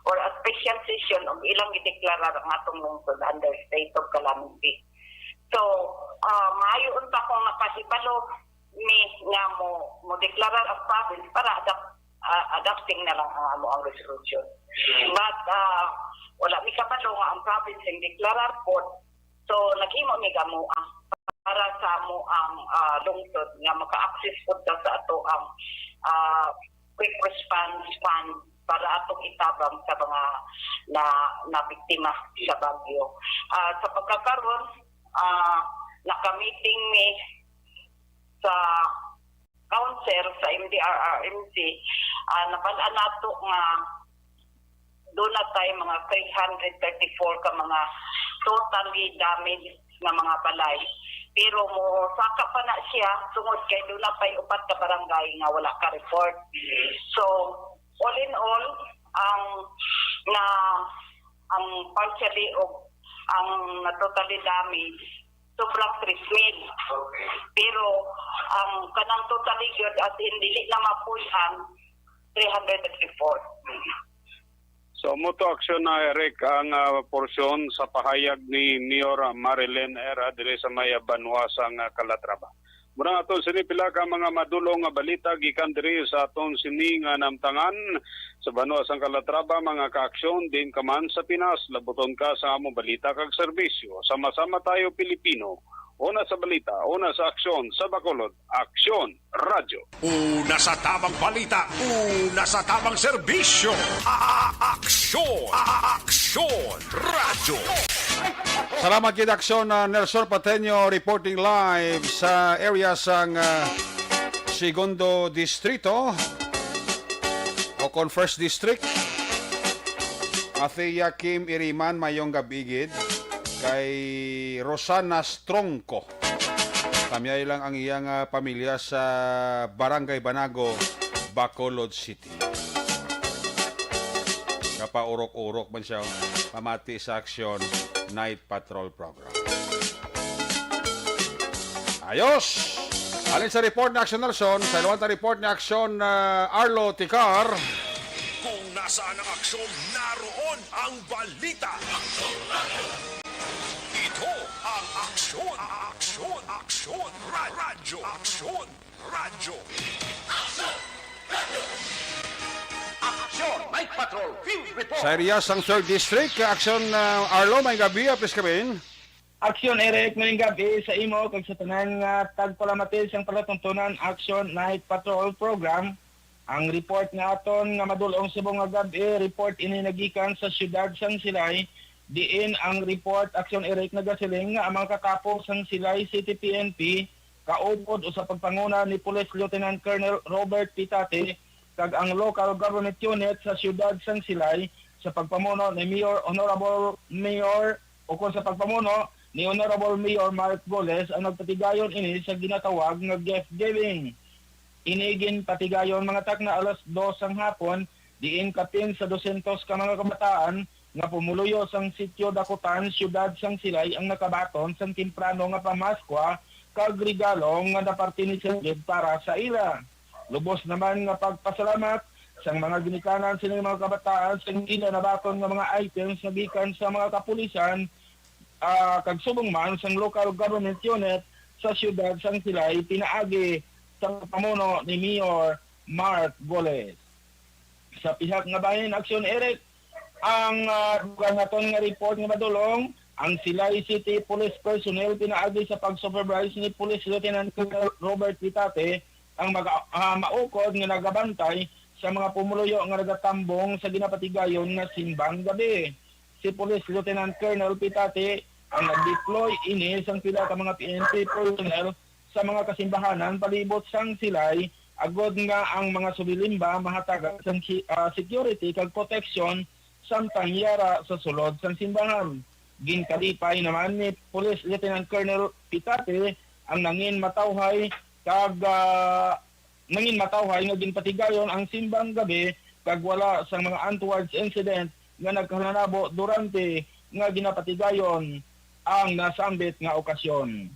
or a special session ug ilang gideklarar ang atong lungsod under state of calamity. So, ah, maayo unta kung nakahibalo mi nga mo, mo deklarar ang province para adapt, ah, adapting na lang ang amo ang resolution. But, ah, wala mi kabalo nga ang province ang deklarar pod. So, naghimo mi kamo, ah, para sa amo ang, ah, lungsod nga maka-access pod ta sa ato ang, ah, quick response fund para atong itabang sa mga na, nabiktima sa bagyo. Ah, sa pagkakaron, ah, naka-meeting mi sa council sa M D R R M C, ah, nabal-an nato nga duna tay mga three hundred thirty-four ka mga totally damaged nga mga balay. Pero mosaka pa na siya tungod kay duna pay upat ka barangay nga wala ka report. So, all in all, ang na, ang partially o ang na totally damaged sobrang three mil. Pero ang kanang totally gyud, as in, dili na mapuy ang three hundred thirty-four. So, amo to, Aksyon, ah, Eric, ang, ah, porsyon sa pahayag ni Mayor Marilyn Era diri sa may, ah, banwa sang, ah, Calatrava. Mura ato sini pila ka mga madulong nga balita gikan diri sa aton sini nga namtangan sa banwa sang Calatrava, mga ka-Aksyon, diin ka man sa Pinas, labuton ka sa among balita kag serbisyo. Sama-sama tayo, Pilipino. Una sa balita, una sa aksyon, sa Bacolod, Aksyon Radyo. Una sa tamang balita, una sa tamang serbisyo. A-, Aksyon, A-, Aksyon Radyo. Salamat gid, Aksyon, ah, Nelson Pateño, reporting live sa area sang, ah, Segundo Distrito o kon First District. Ate Yakim Iriman, mayong gabi gid. Kay Rosana Strongco. Tamyay lang ang iyang, ah, pamilya sa Barangay Banago, Bacolod City. Napaurok-urok man siya, oh. Pamati sa Aksyon Night Patrol Program. Ayos! Alin sa report ni Aksyon Nelson, sa iluwang report ni Aksyon, ah, Arlo Ticar. Kung nasaan ang aksyon, naroon ang balita. Ito ang Aksyon, Aksyon, Aksyon, Ra-, Radyo, Aksyon, Radyo. Aksyon Night Patrol Field Report. Sa area sang Third District, Aksyon, ah, Arlo, may gabi, apis kamin. Aksyon, Eric, maayong gabi sa imo kag sa tanan nga tagpalamati sang palatuntunan Aksyon Night Patrol Program. Ang report nga aton nga madul-ong subong nga gab-i, report ini nagikan sa siyudad sang Silay, diin ang report, Aksyon Eric, nagasiling nga ang mga katapo sang Silay City P N P, kaupod o sa pagpanguna ni Police Lieutenant Colonel Robert Pitate, kag ang local government unit sa siyudad sang Silay sa pagpamuno ni Mayor, Honorable Mayor, o kon sa pagpamuno ni Honorable Mayor Mark Goles ang nagpatigayon ini sa ginatawag nga gift giving. Ini ginpatigayon mga takna alas dos sang hapon, diin kapin sa dosyentos ka mga kabataan nga pumuluyo sang Sitio Dakutan, siyudad sang Silay, ang nakabaton sang temprano nga pamaskwa kag regalo nga naparte ni Sir Gid para sa ila. Lubos naman nga pagpasalamat sang mga ginikanan sining mga kabataan sang ila nabaton nga mga items nga gikan sa mga kapulisan, ah, kag subong man sang local government unit sa siyudad sang Silay pinaagi sang pamuno ni Mayor Mark Goles. Sa pihak nga bahin, Aksyon Eric, ang, ah, dugang naton nga report nga madulong, ang Silay City Police personnel pinaagi sa pag-supervise ni Police Lieutenant Colonel Robert Pitate ang mag-, ah, maukod nga nagabantay sa mga pumuluyo nga nagatambong sa ginapatigayon nga simbang gabi. Si Police Lieutenant Colonel Pitate ang nag-deploy ini sang pila ka mga P N P personnel sa mga kasimbahanan palibot sang Silay, agod nga ang mga sulilimba mahatagan sang si-, ah, security kag proteksyon samtang yara sa sulod sang simbahan. Ginkalipay naman ni Police Lieutenant Colonel Pitate ang nangin matawhay kag, ah, nangin matawhay nga ginpatigayon ang simbang gabi kag wala sang mga untowards incident nga nagkahanabo durante nga ginapatigayon ang nasambit nga okasyon.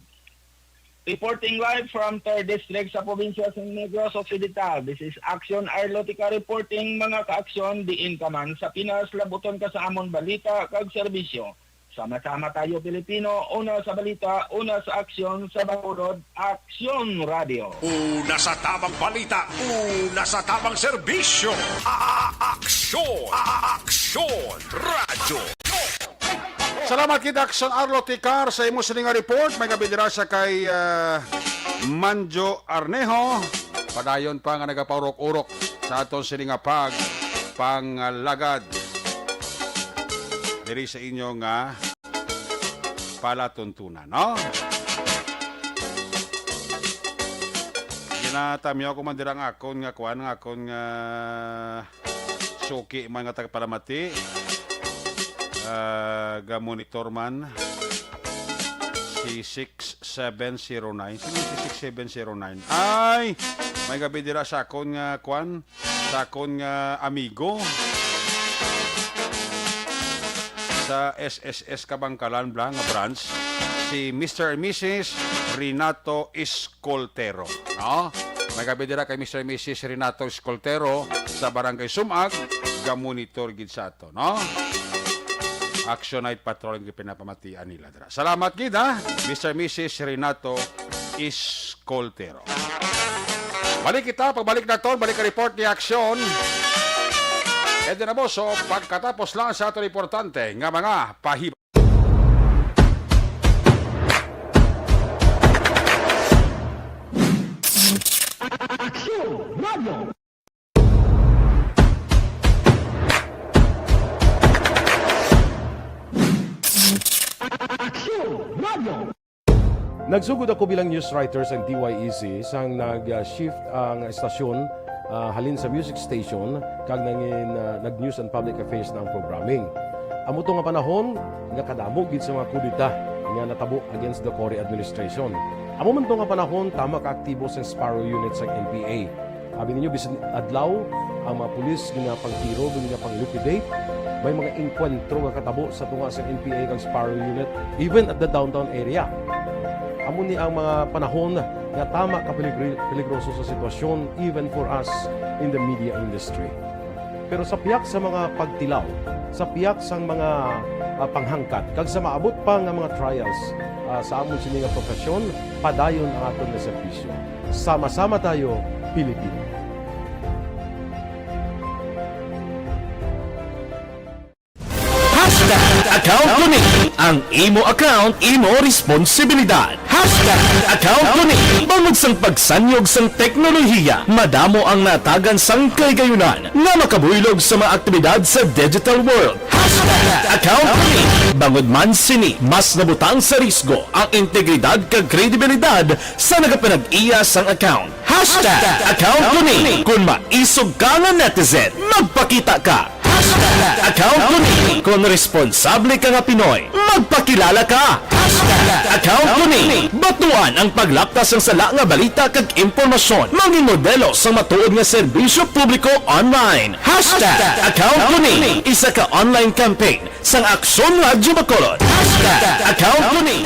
Reporting live from Third District sa probinsya sa Negros Occidental, this is Aksyon Arlotica reporting, mga ka-aksyon, diin ka man sa Pinas, labuton ka sa amon balita kag serbisyo. Sama-sama tayo, Pilipino, una sa balita, una sa aksyon, sa Bacolod, Aksyon Radio. Una sa tamang balita, una sa tamang serbisyo, a-, aksyon, a-, aksyon, radyo. Salamat gid, Aksyon Arlo Ticar, sa imo sini nga report. May gabi dira sa kay, ah, Manjo Arnejo. Padayon pa nga nagapaurok-urok sa aton sini nga pag-, pangalagad diri sa inyo nga palatuntunan, no? Ginatamyaw ko man dira ang akon nga kuan, nga akon nga suki man nga tagapalamati. Ah, ga-monitor man si six seven zero nine. Sino si six seven zero nine? Ay, may gabi dira sa akon nga kuan, sa akon nga amigo. sa S S S Kabangkalan bala nga branch, si Mister and Missus Renato Escoltero, no? May gabi dira kay Mister and Missus Renato Escoltero sa Barangay Sumag, ga-monitor gid sa ato, no? Action Night Patrol ang ginapamatian nila dira. Salamat gid, ha, Mister and Missus Renato Escoltero. Balik kita, pagbalik naton, balik ang report ni Aksyon. Edwin Amoso, pagkatapos lang sa aton importante nga mga pahibalo. Nagsugod ako bilang news writer sa D Y E C sang nag-shift ang estasyon, ah, halin sa music station kag nangin, ah, nag-news and public affairs na ang programming. Amo to nga panahon nga kadamo gid sa mga kudeta nga natabo against the Cory administration. Amo man to nga panahon, tama ka aktibo sang Sparrow Unit sang N P A. Abi ninyo, bisan adlaw, ang mga pulis ginapangtiro, ginapang-liquidate. May mga engkwentro nga katabo sa tunga sa N P A kag Sparrow Unit, even at the downtown area. Amo ni ang mga panahon nga tama ka peligri-, peligroso sa sitwasyon, even for us in the media industry. Pero sa piyak sa mga pagtilaw, sa piyak sang mga, ah, panghangkat, kag sa maabot pa nga mga trials, ah, sa amon sini nga profesyon, padayon ang aton nga serbisyo. Sama-sama tayo, Pilipino. Hashtag account ko ni. Ang imo account, imo responsibilidad. Hashtag account ko ni. Bangod sang pagsanyog sang teknolohiya, madamo ang natagan sang kahigayunan nga makabuylog sa mga aktibidad sa digital world. Hashtag account ko ni. Bangod man sini, mas nabutang sa risgo ang integridad kag kredibilidad sa nagapanag-iya sang account. Hashtag account ko ni. Kon maisog ka nga netizen, magpakita ka. Hashtag account ko ni. Kon responsable ka nga Pinoy, magpakilala ka. Hashtag account ko ni. Batuan ang paglapta sang sala nga balita kag impormasyon. Mangin modelo sang matuod nga serbisyo publiko online. Hashtag account ko ni. Isa ka online campaign sang Aksyon Radyo Bacolod. Hashtag account ko ni.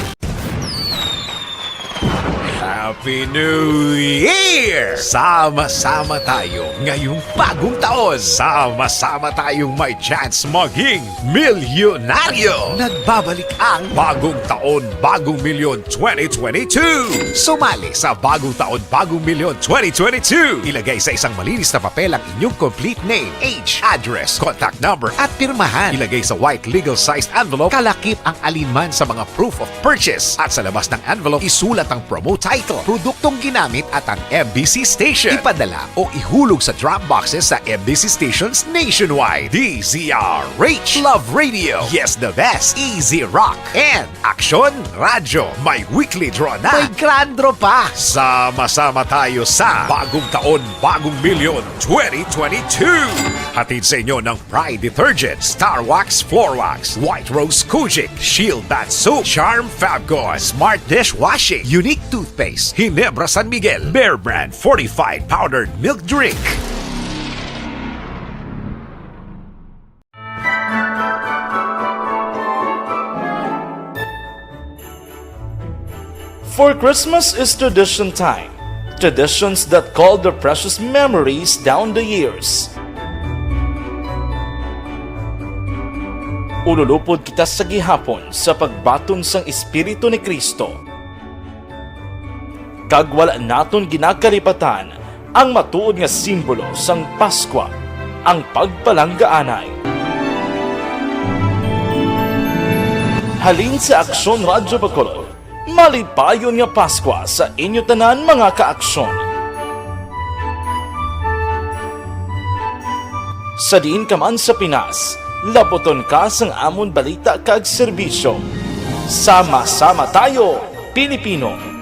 Happy New Year! Sama-sama tayo ngayong bagong taon. Sama-sama tayong may chance maging milyonaryo. Nagbabalik ang Bagong Taon, Bagong Milyon twenty twenty-two. Sumali sa Bagong Taon, Bagong Milyon twenty twenty-two. Ilagay sa isang malinis na papel ang inyong complete name, age, address, contact number, at pirmahan. Ilagay sa white legal-sized envelope, kalakip ang alinman sa mga proof of purchase, at sa labas ng envelope, isulat ang promo title, produktong ginamit, at ang M B C station. Ipadala o ihulog sa drop boxes sa M B C stations nationwide. D Z R H, Love Radio, Yes the Best, Easy Rock, and Aksyon Radyo. May weekly draw na. May grand draw pa. Sama-sama tayo sa Bagong Taon, Bagong Milyon twenty twenty-two. Hatid sa inyo ng Pride Detergent, Star Wax Floor Wax, White Rose Kojic, Shield Bath Soap, Charm Fabcon, Smart Dishwashing, Unique Toothpaste, Ginebra San Miguel, Bear Brand Fortified Powdered Milk Drink. For Christmas is tradition time, traditions that call their precious memories down the years. Ululupod kita sa gihapon sa pagbaton sang Espiritu ni Cristo, kag wala naton ginakalipatan ang matuod nga simbolo sang Paskwa, ang pagpalanggaanay. Halin sa Aksyon Radyo Bacolod, malipayon nga Paskwa sa inyo tanan, mga ka-aksyon. Sa diin ka man sa Pinas, laputon ka sang amon balita kag serbisyo. Sama-sama tayo, Pilipino!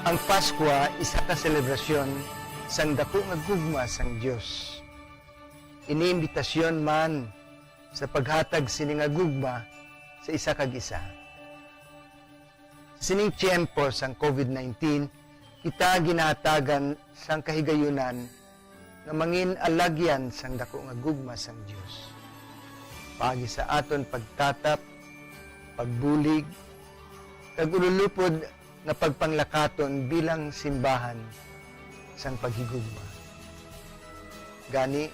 Ang Paskwa isa ka selebrasyon sang daku nga gugma sang Dios. Ini imbitasyon man sa paghatag sini nga gugma sa isa kag isa. Sa sining tiyempo sang covid nineteen, kita ginahatagan sang kahigayunan nga mangin alagyan sang daku nga gugma sang Dios. Paagi sa aton pagtatap, pagbulig, kag ululupod nga pagpanglakaton bilang simbahan sang paghigugma. Gani,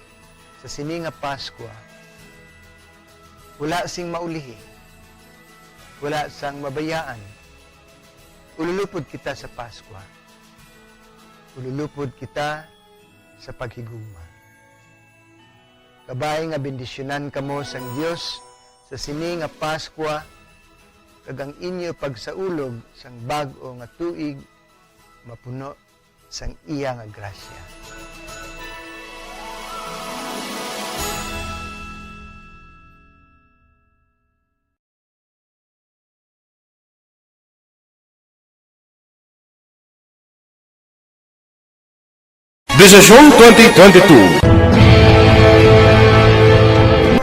sa sini nga Paskwa, wala sing maulihi, wala sang mabayaan. Ululupod kita sa Paskwa. Ululupod kita sa paghigugma. Kabay nga bendisyonan kamo sang Dios sa sini nga Paskwa, kag ang inyo pagsaulog sang bag-o nga tuig mapuno sang iya nga grasya. Desisyon twenty twenty-two.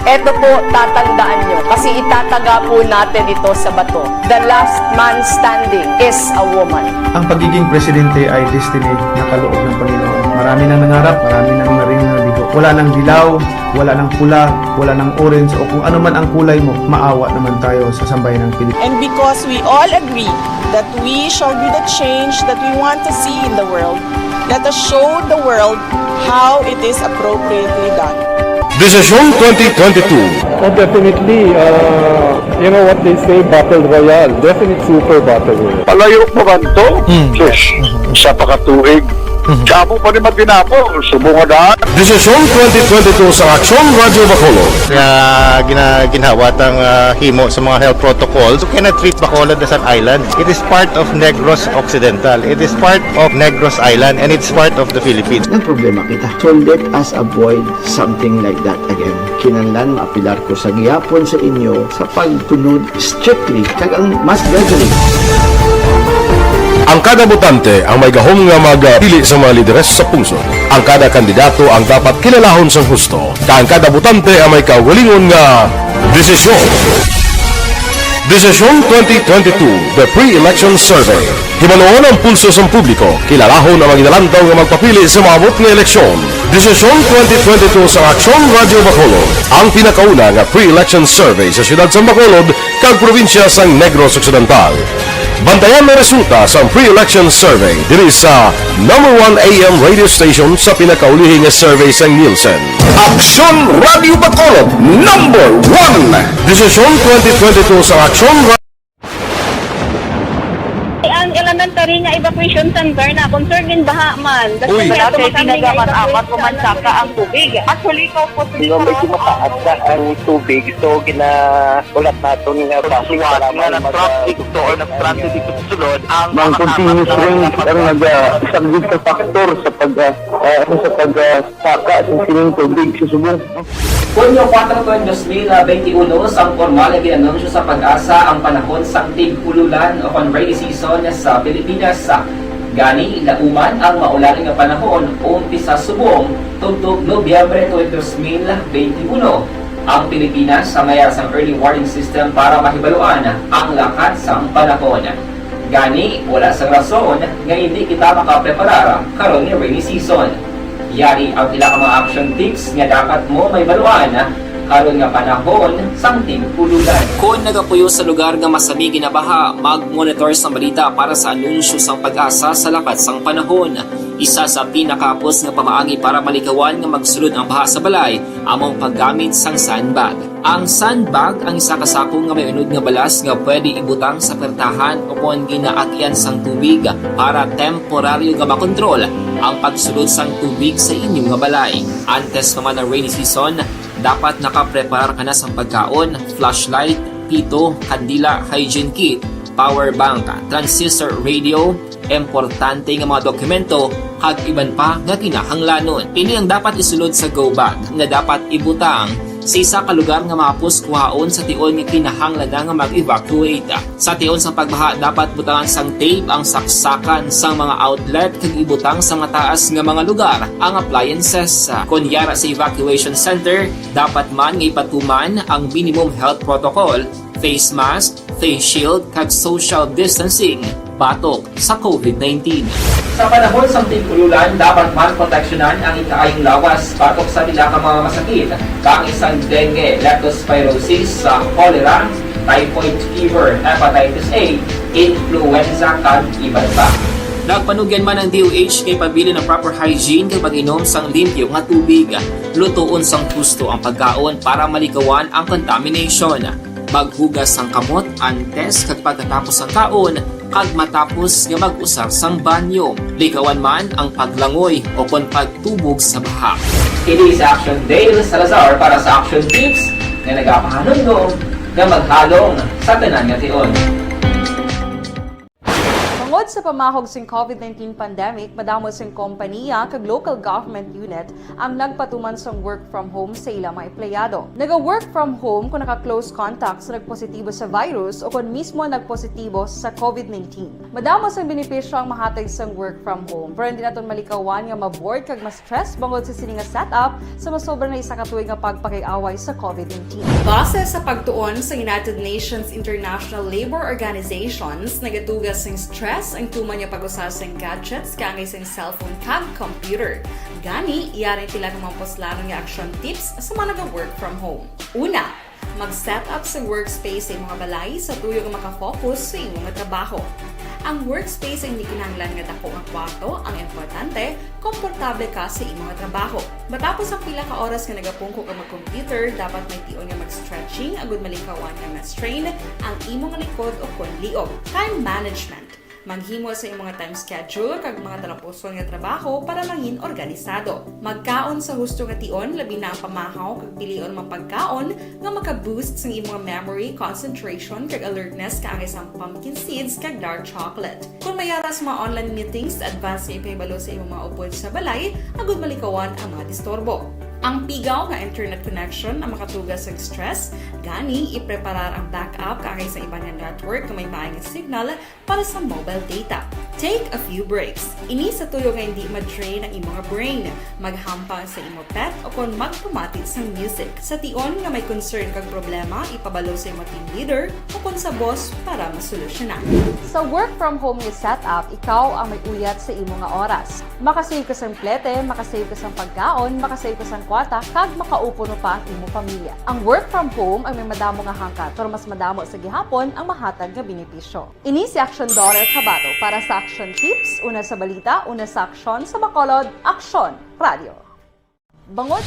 Eto po, tatandaan nyo, kasi itataga po natin ito sa bato. The last man standing is a woman. Ang pagiging presidente ay destiny na kaloob ng Panginoon. Marami nang nangarap, marami nang naring nabigo. Wala nang dilaw, wala nang pula, wala nang orange, o kung ano man ang kulay mo, maawa naman tayo sa sambayan ng Pilipinas. And because we all agree that we shall be the change that we want to see in the world, let us show the world how it is appropriately done. Desisyon twenty twenty-two. Oh, definitely, uh, you know what they say, battle royale. Definite super battle royale. Palayo pa man to? Hmm. Sus, sa pakatuig. Mhm. Sa amo pa ni Matinapol, subong nga daan. Desisyon twenty twenty-two sa Aksyon Radyo Bacolod. Nga gina-, ginhawat ang, ah, himo sa mga health protocols. You cannot treat Bacolod as an island. It is part of Negros Occidental. It is part of Negros Island, and it's part of the Philippines. Nagproblema kita. So let us avoid something like that again. Kinahanglan maapilar ko sa gihapon sa inyo sa pagtunod strictly kag ang mas gradually. Ang kada botante ang may gahom nga magpili sa mga lideres sa pungsod. Ang kada kandidato ang dapat kilalahon sang husto, kag ang kada botante ang may kaugalingon nga desisyon. Desisyon twenty twenty-two, The Pre-Election Survey. Himanuon ang pulso sang publiko, kilalahon ang mga ginalantaw nga magpapili sa maabot nga eleksyon. Desisyon twenty twenty-two sa Aksyon Radyo Bacolod, ang pinakauna nga pre-election survey sa siyudad sang Bacolod kag probinsya sang Negros Occidental. Bantayan ang resulta sang pre-election survey diri sa number one A M radio station sa pinakaulihi nga survey sang Nielsen. Aksyon Radyo Bacolod, number one. Desisyon twenty twenty-two sa Aksyon Ra- Ang elementary nga evacuation center na concern din baha man. Uy. Wala kay ginagamat-amat ko man saka ang tubig. Actually, ko po. Medyo mataas na ang tubig, so ginaulat naton nga basi nga mag- traffic to or nag-traffic dito sa sulod ang mga continuous rains ang nag-, ah, isang big factor sa pag, ah, ah, ano, sa pag, ah, saka sa sining tubig sa subong. Hunyo kuwatro, dos mil benti uno, sang pormal nga gin-anunsyo sa PAGASA ang panahon sang tig-ululan o kon rainy season sa Pilipinas. Gani, lauman ang maulan nga panahon umpisa subong tubtob Nobyembre twenty, dos mil benti uno. Ang Pilipinas may ara sang early warning system para mahibaluan ang lakat sang panahon. Gani, wala sang rason nga indi kita makapreparar karon nga rainy season. Yari ang pila ka mga action tips nga dapat mo mahibaluan karon nga panahon sang tig-ululan. Kon nagapuyo sa lugar nga masami ginabaha, mag-monitor sang balita para sa anunsyo sang PAGASA sa lakat sang panahon. Isa sa pinakahapos nga pamaagi para malikawan nga magsulod ang baha sa balay amo ang paggamit sang sandbag. Ang sandbag ang isa ka sako nga may unod nga balas nga pwede ibutang sa pertahan o kon ginaagyan sang tubig para temporaryo nga makontrol ang pagsulod sang tubig sa inyo nga balay. Antes pa man ang rainy season, dapat nakapreparar ka na sang pagkaon, flashlight, pito, kandila, hygiene kit, power bank, transistor radio, importante nga mga dokumento, kag iban pa nga kinahanglanon. Ini ang dapat isulod sa go bag nga dapat ibutang Sa isa ka lugar nga mahapos kuhaon sa tion nga kinahanglan na nga mag-evacuate. Sa tion sang pagbaha, dapat butangan sang tape ang saksakan sang mga outlet kag ibutang sa mataas nga mga lugar ang appliances. Kon yara sa evacuation center, dapat man nga ipatuman ang minimum health protocol, face mask, face shield, kag social distancing batok sa COVID nineteen. Sa panahon sang tig-ululan, dapat man proteksyonan ang ikaayong lawas batok sa pila ka mga masakit, kaangay sang dengue, leptospirosis, sa cholera, typhoid fever, hepatitis A, influenza, kag iban pa. Nagpanugyan man ang D O H kay pabilin ang proper hygiene kag pag-inom sang limpyo nga tubig. Lutoon sang husto ang pagkaon para malikawan ang contamination. Maghugas sang kamot antes kag pagkatapos sang kaon, kag matapos nga mag-usar sang banyo. Likawan man ang paglangoy o kon pagtubog sa baha. Kini si Action Dale Salazar para sa Action Tips nga nagapahanumdom nga maghalong sa tanan nga tion. Tungod sa pamahog sing COVID nineteen pandemic, madamo sing kompanya kag local government unit ang nagpatuman sang work from home sa ila mga empleyado. Naga-work from home kung naka-close contact sa nagpositibo sa virus o kon mismo nagpositibo sa COVID nineteen. Madamo sang benepisyo ang mahatag sang work from home, pero hindi naton malikawan nga ma-bored kag ma-stress bangod sa sini nga setup sa masobra na isa ka tuig nga pagpakig-away sa COVID nineteen. Base sa pagtuon sa United Nations International Labour Organizations, nagatuga sing stress ang tuman nga pag-usa sing gadgets kaangay sing cellphone kag computer. Gani, yari pila ka mga puslanon nga action tips sa mga naga-work from home. Una, mag-set up sa workspace sa imong balay sa tuyo nga maka-focus sa imo nga trabaho. Ang workspace ang hindi kinahanglan nga dako nga kwarto, ang importante, komportable ka sa imo nga trabaho. Matapos ang pila ka oras nga nagapungko ka mag-computer, dapat may tion nga mag-stretching agud malikawan nga ma-strain ang imo nga likod o kon liog. Time management. Maghimo sa imo nga time schedule kag mga talapuson nga trabaho para mangin organisado. Magkaon sa husto nga tion, labi na ang pamahaw kag pilion mga pagkaon nga maka-boost sang imo nga memory, concentration, kag alertness, kaangay sang pumpkin seeds kag dark chocolate. Kung may ara sa mga online meetings, advance nga ipahibalo sa imo mga upod sa balay agud malikawan ang mga disturbo. Ang pigaw nga internet connection ang makatuga sa stress, gani ipreparar ang backup kaangay sa iban nga network nga may maayo nga signal para sa mobile data. Take a few breaks. Ini sa tuyo nga hindi ma-drain ang imo nga brain. Maghampang sa imo pet o kon magpamati sang music. Sa tion nga may concern kag problema, ipabalo sa imo team leader o kon sa boss para masolusyonan. Sa work from home nga setup, ikaw ang may uyat sa imo nga oras. Makasave ka sang plete, makasave ka sang pagkaon, makasave ka sang kwarta, kag makaupod pa ang imo pamilya. Ang work from home ang may madamo nga hangkat, pero mas madamo sa gihapon ang mahatag nga benepisyo. Ini si Action Daughter Kabato para sa Action Tips, una sa balita, una sa aksyon, sa Bacolod, Aksyon Radio. Bangod.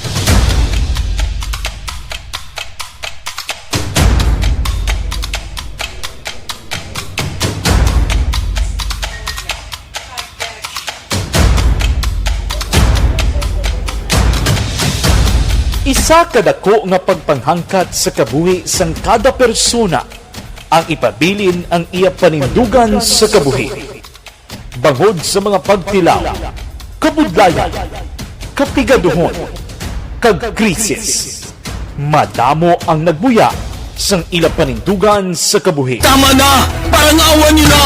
Isa ka dako nga pagpanghangkat sa kabuhi sang kada persona ang ipabilin ang iya panindugan sa kabuhi. Bangod sa mga pagtilaw, kabudlayan, kapigaduhon, kag krisis, madamo ang nagbuya sang ila panindugan sa kabuhi. Tama na! Parangawan niyo na!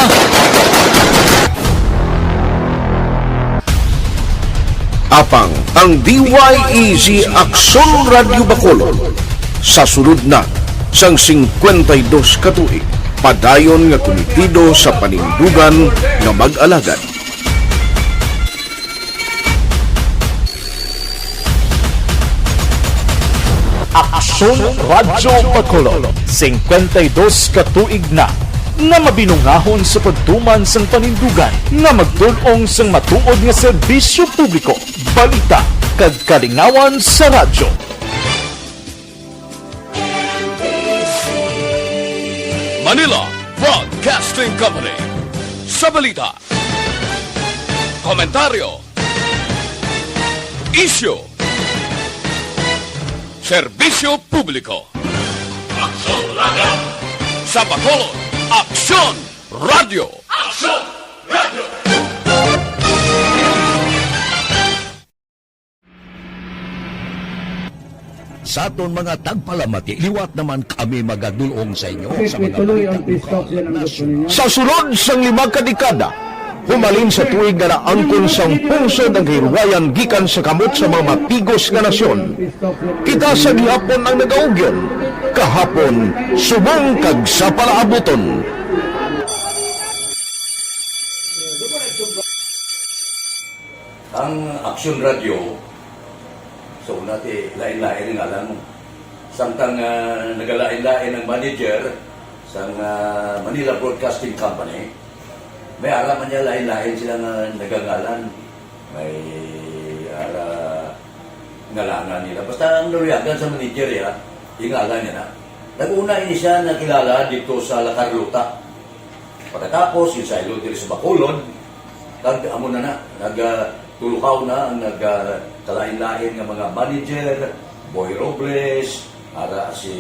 Apang ang D Y E G Aksyon Radyo Bacolod sa sulod na sang singkwenta y dos ka tuig, padayon nga kumitido sa panindugan nga mag-alagad. Aksyon Radyo Bacolod, singkwenta y dos ka tuig na nga mabinungahon sa pagtuman sang panindugan nga magtul-ong sang matuod nga serbisyo publiko, balita, kag kalingawan sa radyo. Manila Broadcasting Company. Sa balita, komentaryo, isyu, serbisyo publiko. Aksyon Radyo. Sa Bacolod, Aksyon Radyo. Aksyon Radyo. Sa aton mga tagpalamati, liwat naman kami magadulong sa inyo sa mga balita lokal, nasyonal. Sa sulod sang lima ka dekada, humalin sa tuig nga naangkon sang pungsod ang kahilwayan gikan sa kamot sa mga matigos nga nasyon, kita sa gihapon ang nagaugyon, kahapon, subong kag sa palaabuton. Ang Aksyon Radio, sa una ti lain-lain ang ngalan. Samtang, ah, nagalain-lain ang manager sang, ah, Manila Broadcasting Company, may ara man niya lain-lain sila nga nagangalan. May ara ngalanan nila. Basta ang naluyagan sa manager, ya, yung ngalan niya na. Nag-una ini siya nakilala dito sa La Carlota. Pagkatapos, yung sa ilo diri sa Bacolod, kag amo na na, nag, ah, tulukaw na ang nag, ah, kalain-lain nga mga manager, Boy Robles, ara si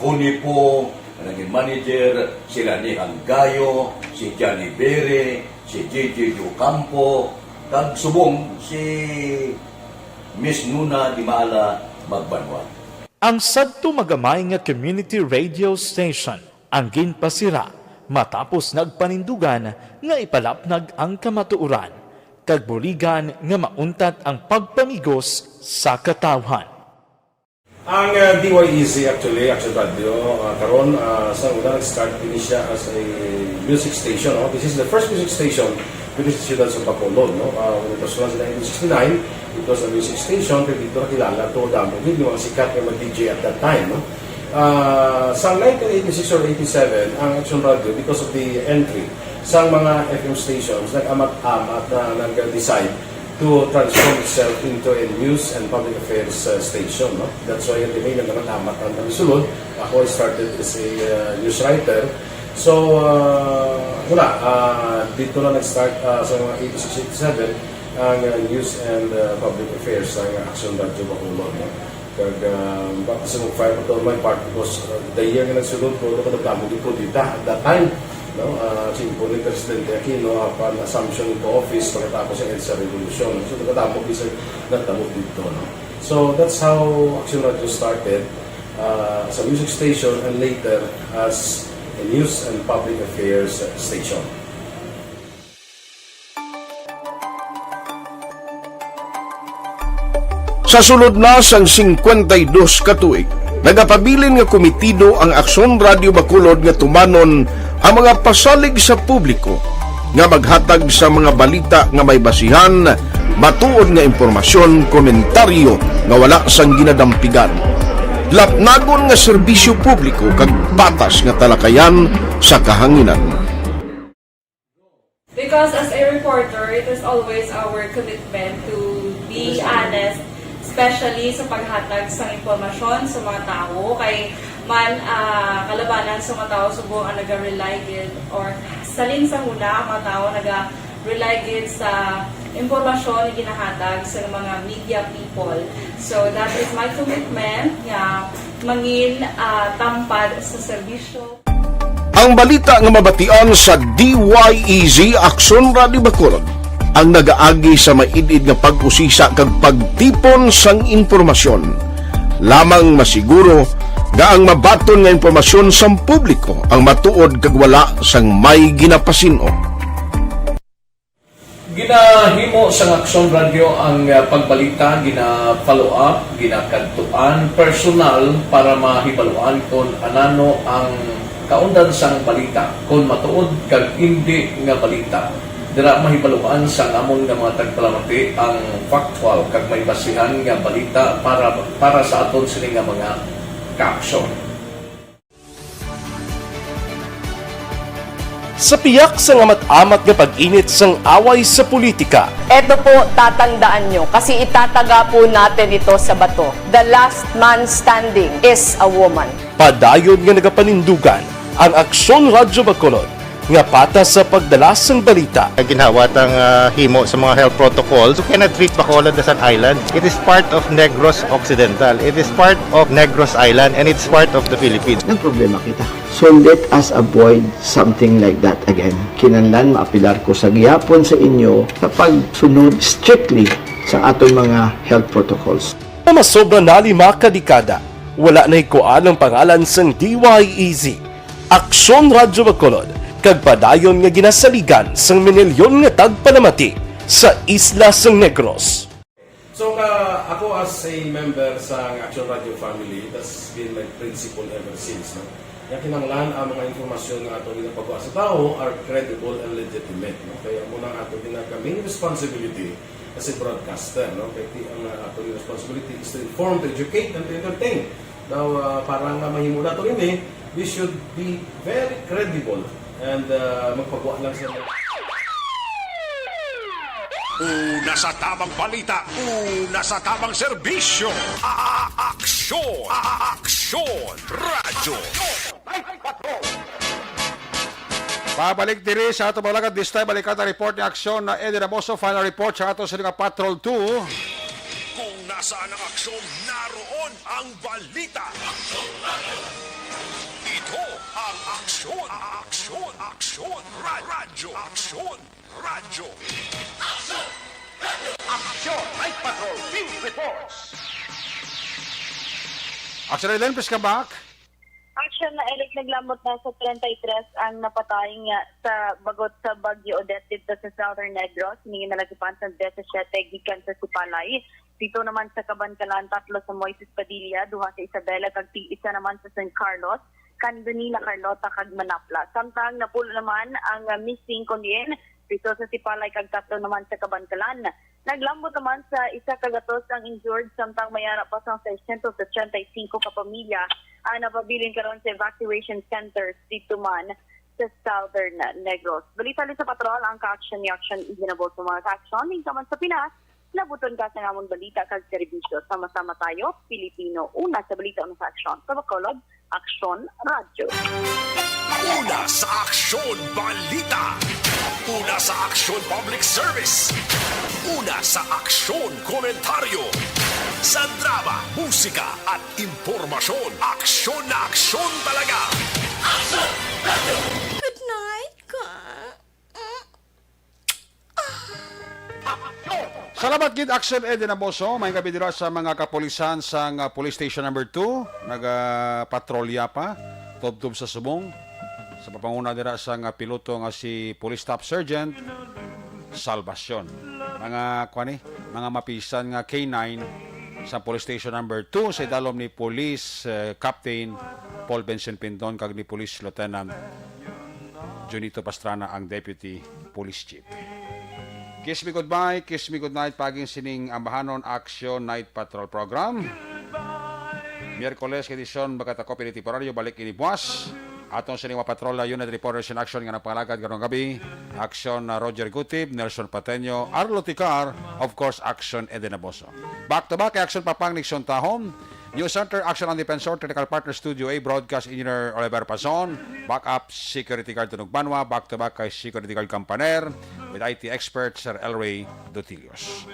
Connie Pong, nga naging manager, si Rani Hanggayo, si Johnny Bere, si J J Ocampo, kag subong si Miss Nuna Dimala Magbanwa. Ang sadto magamay nga community radio station ang ginpasira matapos nagpanindugan nga ipalapnag ang kamatuoran kag buligan nga mauntat ang pagpamigos sa katawhan. Ang, uh, D Y E Z actually, Action Radio, uh, karon, uh, sa una nag-start din siya as a music station, no? This is the first music station diri sa siyudad sa Bacolod, no? Ah, when it was launched in nineteen sixty-nine, it was a music station, pero dito nakilala to, damo gid yung mga sikat nga mga D J at that time, no? Ah, sa nineteen eighty-six or eighty-seven, ang Action Radio, because of the entry sa mga F M stations, nag-amat-amat na nag-decide to transform itself into a news and public affairs, uh, station, no? That's why, at the main, nag-amat-amat ang sulod. Ako, I started as a, uh, news writer. So, uh, wala, uh, dito na nag-start, uh, sa mga eighty-six, eighty-seven, ang, uh, news and, uh, public affairs sa Action Radio Bacolod, no? Kag, uh, baka sa mag-file pa to my part because, uh, the year nga nagsulod ko, ako nagdamo gid ko dita at that time, no? Uh, si Presidente Aquino, apan assumption into office pagkatapos sa EDSA Revolution. So, nagdamo gid sa nagdamo dito, no? So, that's how Action Radio started, uh, as a music station and later as a news and public affairs station. Sa sulod na sang singkwenta y dos ka tuig, nagapabilin nga komitido ang Aksyon Radio Bacolod nga tumanon ang mga pasalig sa publiko nga maghatag sa mga balita nga may basihan, matuod nga impormasyon, komentaryo nga wala sang ginadampigan, lapnagon nga serbisyo publiko kag patas nga talakayan sa kahanginan. Because as a reporter, it is always our commitment to be honest, especially sa paghatag sa impormasyon sa mga tawo. Kay man, ah, kalabanan sa mga tawo subong ang naga-rely gid, or salin sa huna ang mga tawo naga-rely gid sa impormasyon nga ginahatag sa mga media people. So that is my commitment nga mangin, ah, tampad sa serbisyo. Ang balita nga mabatian sa D Y E Z Aksyon Radio Bacolod ang nagaagi sa maid-id nga pag-usisa kag pagtipon sang impormasyon. Lamang masiguro nga ang mabaton nga impormasyon sang publiko ang matuod kag wala sang may ginapasin-o. Ginahimo sang Aksyon Radio ang, ah, pagbalita, gina-follow up, ginakadtuan personal para mahibaluan kon anano ang kaundan sang balita, kon matuod kag indi nga balita. Dira mahibaluan sang amon nga mga tagpalamati ang factual kag may basihan nga balita para, para sa aton sini nga mga kaaksyon. Sa piyak sang amat-amat nga pag-init sang away sa politika, Eto po, tatandaan nyo, kasi itataga po natin ito sa bato. The last man standing is a woman. Padayon nga nagapanindugan ang Aksyon Radyo Bacolod nga patas sa pagdala sang balita. Ginhawa tang, ah, himo sa mga health protocols. You cannot treat Bacolod as an island. It is part of Negros Occidental. It is part of Negros Island, and it's part of the Philippines. Nagproblema kita. So let us avoid something like that again. Kinahanglan maapilar ko sa gihapon sa inyo sa pagsunod strictly sa aton mga health protocols. Sa masobra na lima ka dekada, Wala na hikuan ang pangalan sang D Y E Z, Aksyon Radyo Bacolod, kag padayon nga ginasaligan sang minilyon nga tagpalamati sa isla sang Negros. So, ka, ako as a member sa Action Radio family, that's been my principle ever since, no? Nga kinahanglan ang mga informasyon nga ato ginapagwa sa tawo are credible and legitimate, no? Kaya mo nang ato gina-, main responsibility as a broadcaster, no? Kaya ti-, ang, uh, ato responsibility is to inform, to educate, and to entertain. Now, uh, para nga mahimo nato ini, we should be very credible and, uh, magpagwa lang sa Una sa tamang balita, una sa tamang serbisyo. A-, a-, aksyon, a-, a-, aksyon, radyo. Pabalik diri sa ato mga alagad, this time balikan ang report ni Aksyon na Eddie Ramoso. Final report sa ato sa nga Patrol two. Kung nasaan ang aksyon, naroon ang balita. Ito ang aksyon, aksyon, aksyon, ra- radyo, aksyon, radyo. Action Night Patrol Field Reports. Aksyon Eden, please come back. Action na elect naglamot na sa treinta y tres ang napatay nga sa bagot sa Bagyo Odette dito sa Southern Negros. Ini nalagipan sa disisiete gikan sa Sipalay. Dito naman sa Kabankalan, tatlo sa Moises Padilla, duha sa Isabela, kag tig-isa naman sa San Carlos, Candonina, Carlota, kag Manapla. Samtang napulo naman ang, ah, missing kon diin dito sa Sipalay kag tatlo naman sa Kabankalan. Naglambot naman sa isa ka gatos ang injured, samtang may ara pa sang seiscientos ochenta y cinco ka pamilya ang napabilin karon sa evacuation centers dito man sa Southern Negros. Balita ni sa Patrol, ang ka-action ni Action Iginaboso, mga ka-action. Ning man sa Pinas, labuton ka sa amon balita kag serbisyo. Sama-sama tayo, Pilipino. Una sa balita, una sa aksyon. Sa Bacolod, Aksyon Radyo. Una sa aksyon balita. Una sa aksyon public service. Una sa aksyon komentaryo. Sa drama, musika at impormasyon, aksyon na aksyon talaga. Good night, ka. Salamat gid, Action Eddie Naboso. May gabi dira sa mga kapulisan sang, ah, Police Station Number two. Nagapatrolya pa tubtob sa subong sa papanguna dira sang, ah, piloto nga si Police Staff Sergeant Salvacion. Mga, kuan ni, mga mapisan nga K nine sa Police Station Number two sa idalom ni Police, eh, Captain Paul Vincent Pinton kag ni Police Lieutenant Junito Pastrana ang Deputy Police Chief. Kiss me goodbye, kiss me goodnight, paging sining ambahanon Action Night Patrol Program. Miyerkules nga edisyon, magkatakop ini temporaryo, balik ini buwas. Aton sining mga patrol, Unit Reporters in Action nga nagpangalagad karong gabi. Action na Roger Gutib, Nelson Pateño, Arlo Ticar, of course, Action Eden Aboso. Back to back, Action Papang Nixon Tahom. News Center, Action ang Defensor, Technical Partner Studio A, Broadcast Engineer Oliver Pason, Backup Security Guard Tunog Banwa, back to back kay Security Guard Campaner, with I T expert Sir Elray Dutilios.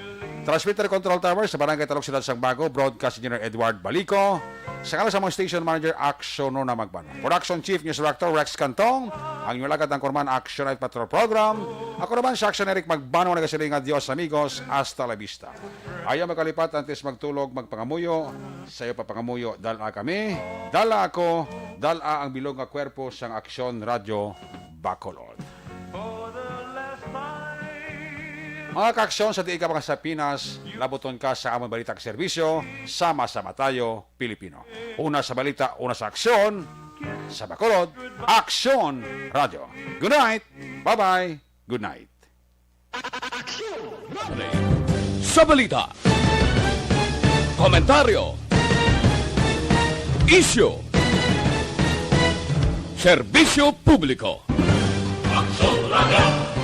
Transmitter Control Tower sa Barangay Talok, Siyudad sang Bago, Broadcast Engineer Edward Balico. Sa ngalan sa mga station manager, Action Rona Magbanwa. Production Chief, News Director Rex Cantong. Ang inyong lagad ang kurman, Action Night Patrol Program. Ako naman si Action Eric Magbanwa, nagasiling nga Dios amigos, hasta la vista. Ayaw magkalipat, antes magtulog, magpangamuyo. Sa iyo papangamuyo, dala kami, dala ako, dala ang bilog nga kwerpo sang Aksyon Radyo Bacolod. Mga kaaksyon, sa diin ka mga sa Pinas, labuton ka sa amon balita kag serbisyo, sama-sama tayo, Pilipino. Una sa balita, una sa aksyon, sa Bacolod, Aksyon Radyo. Good night, bye-bye, good night. Sa balita, komentaryo, isyu, serbisyo publiko. Aksyon Radyo.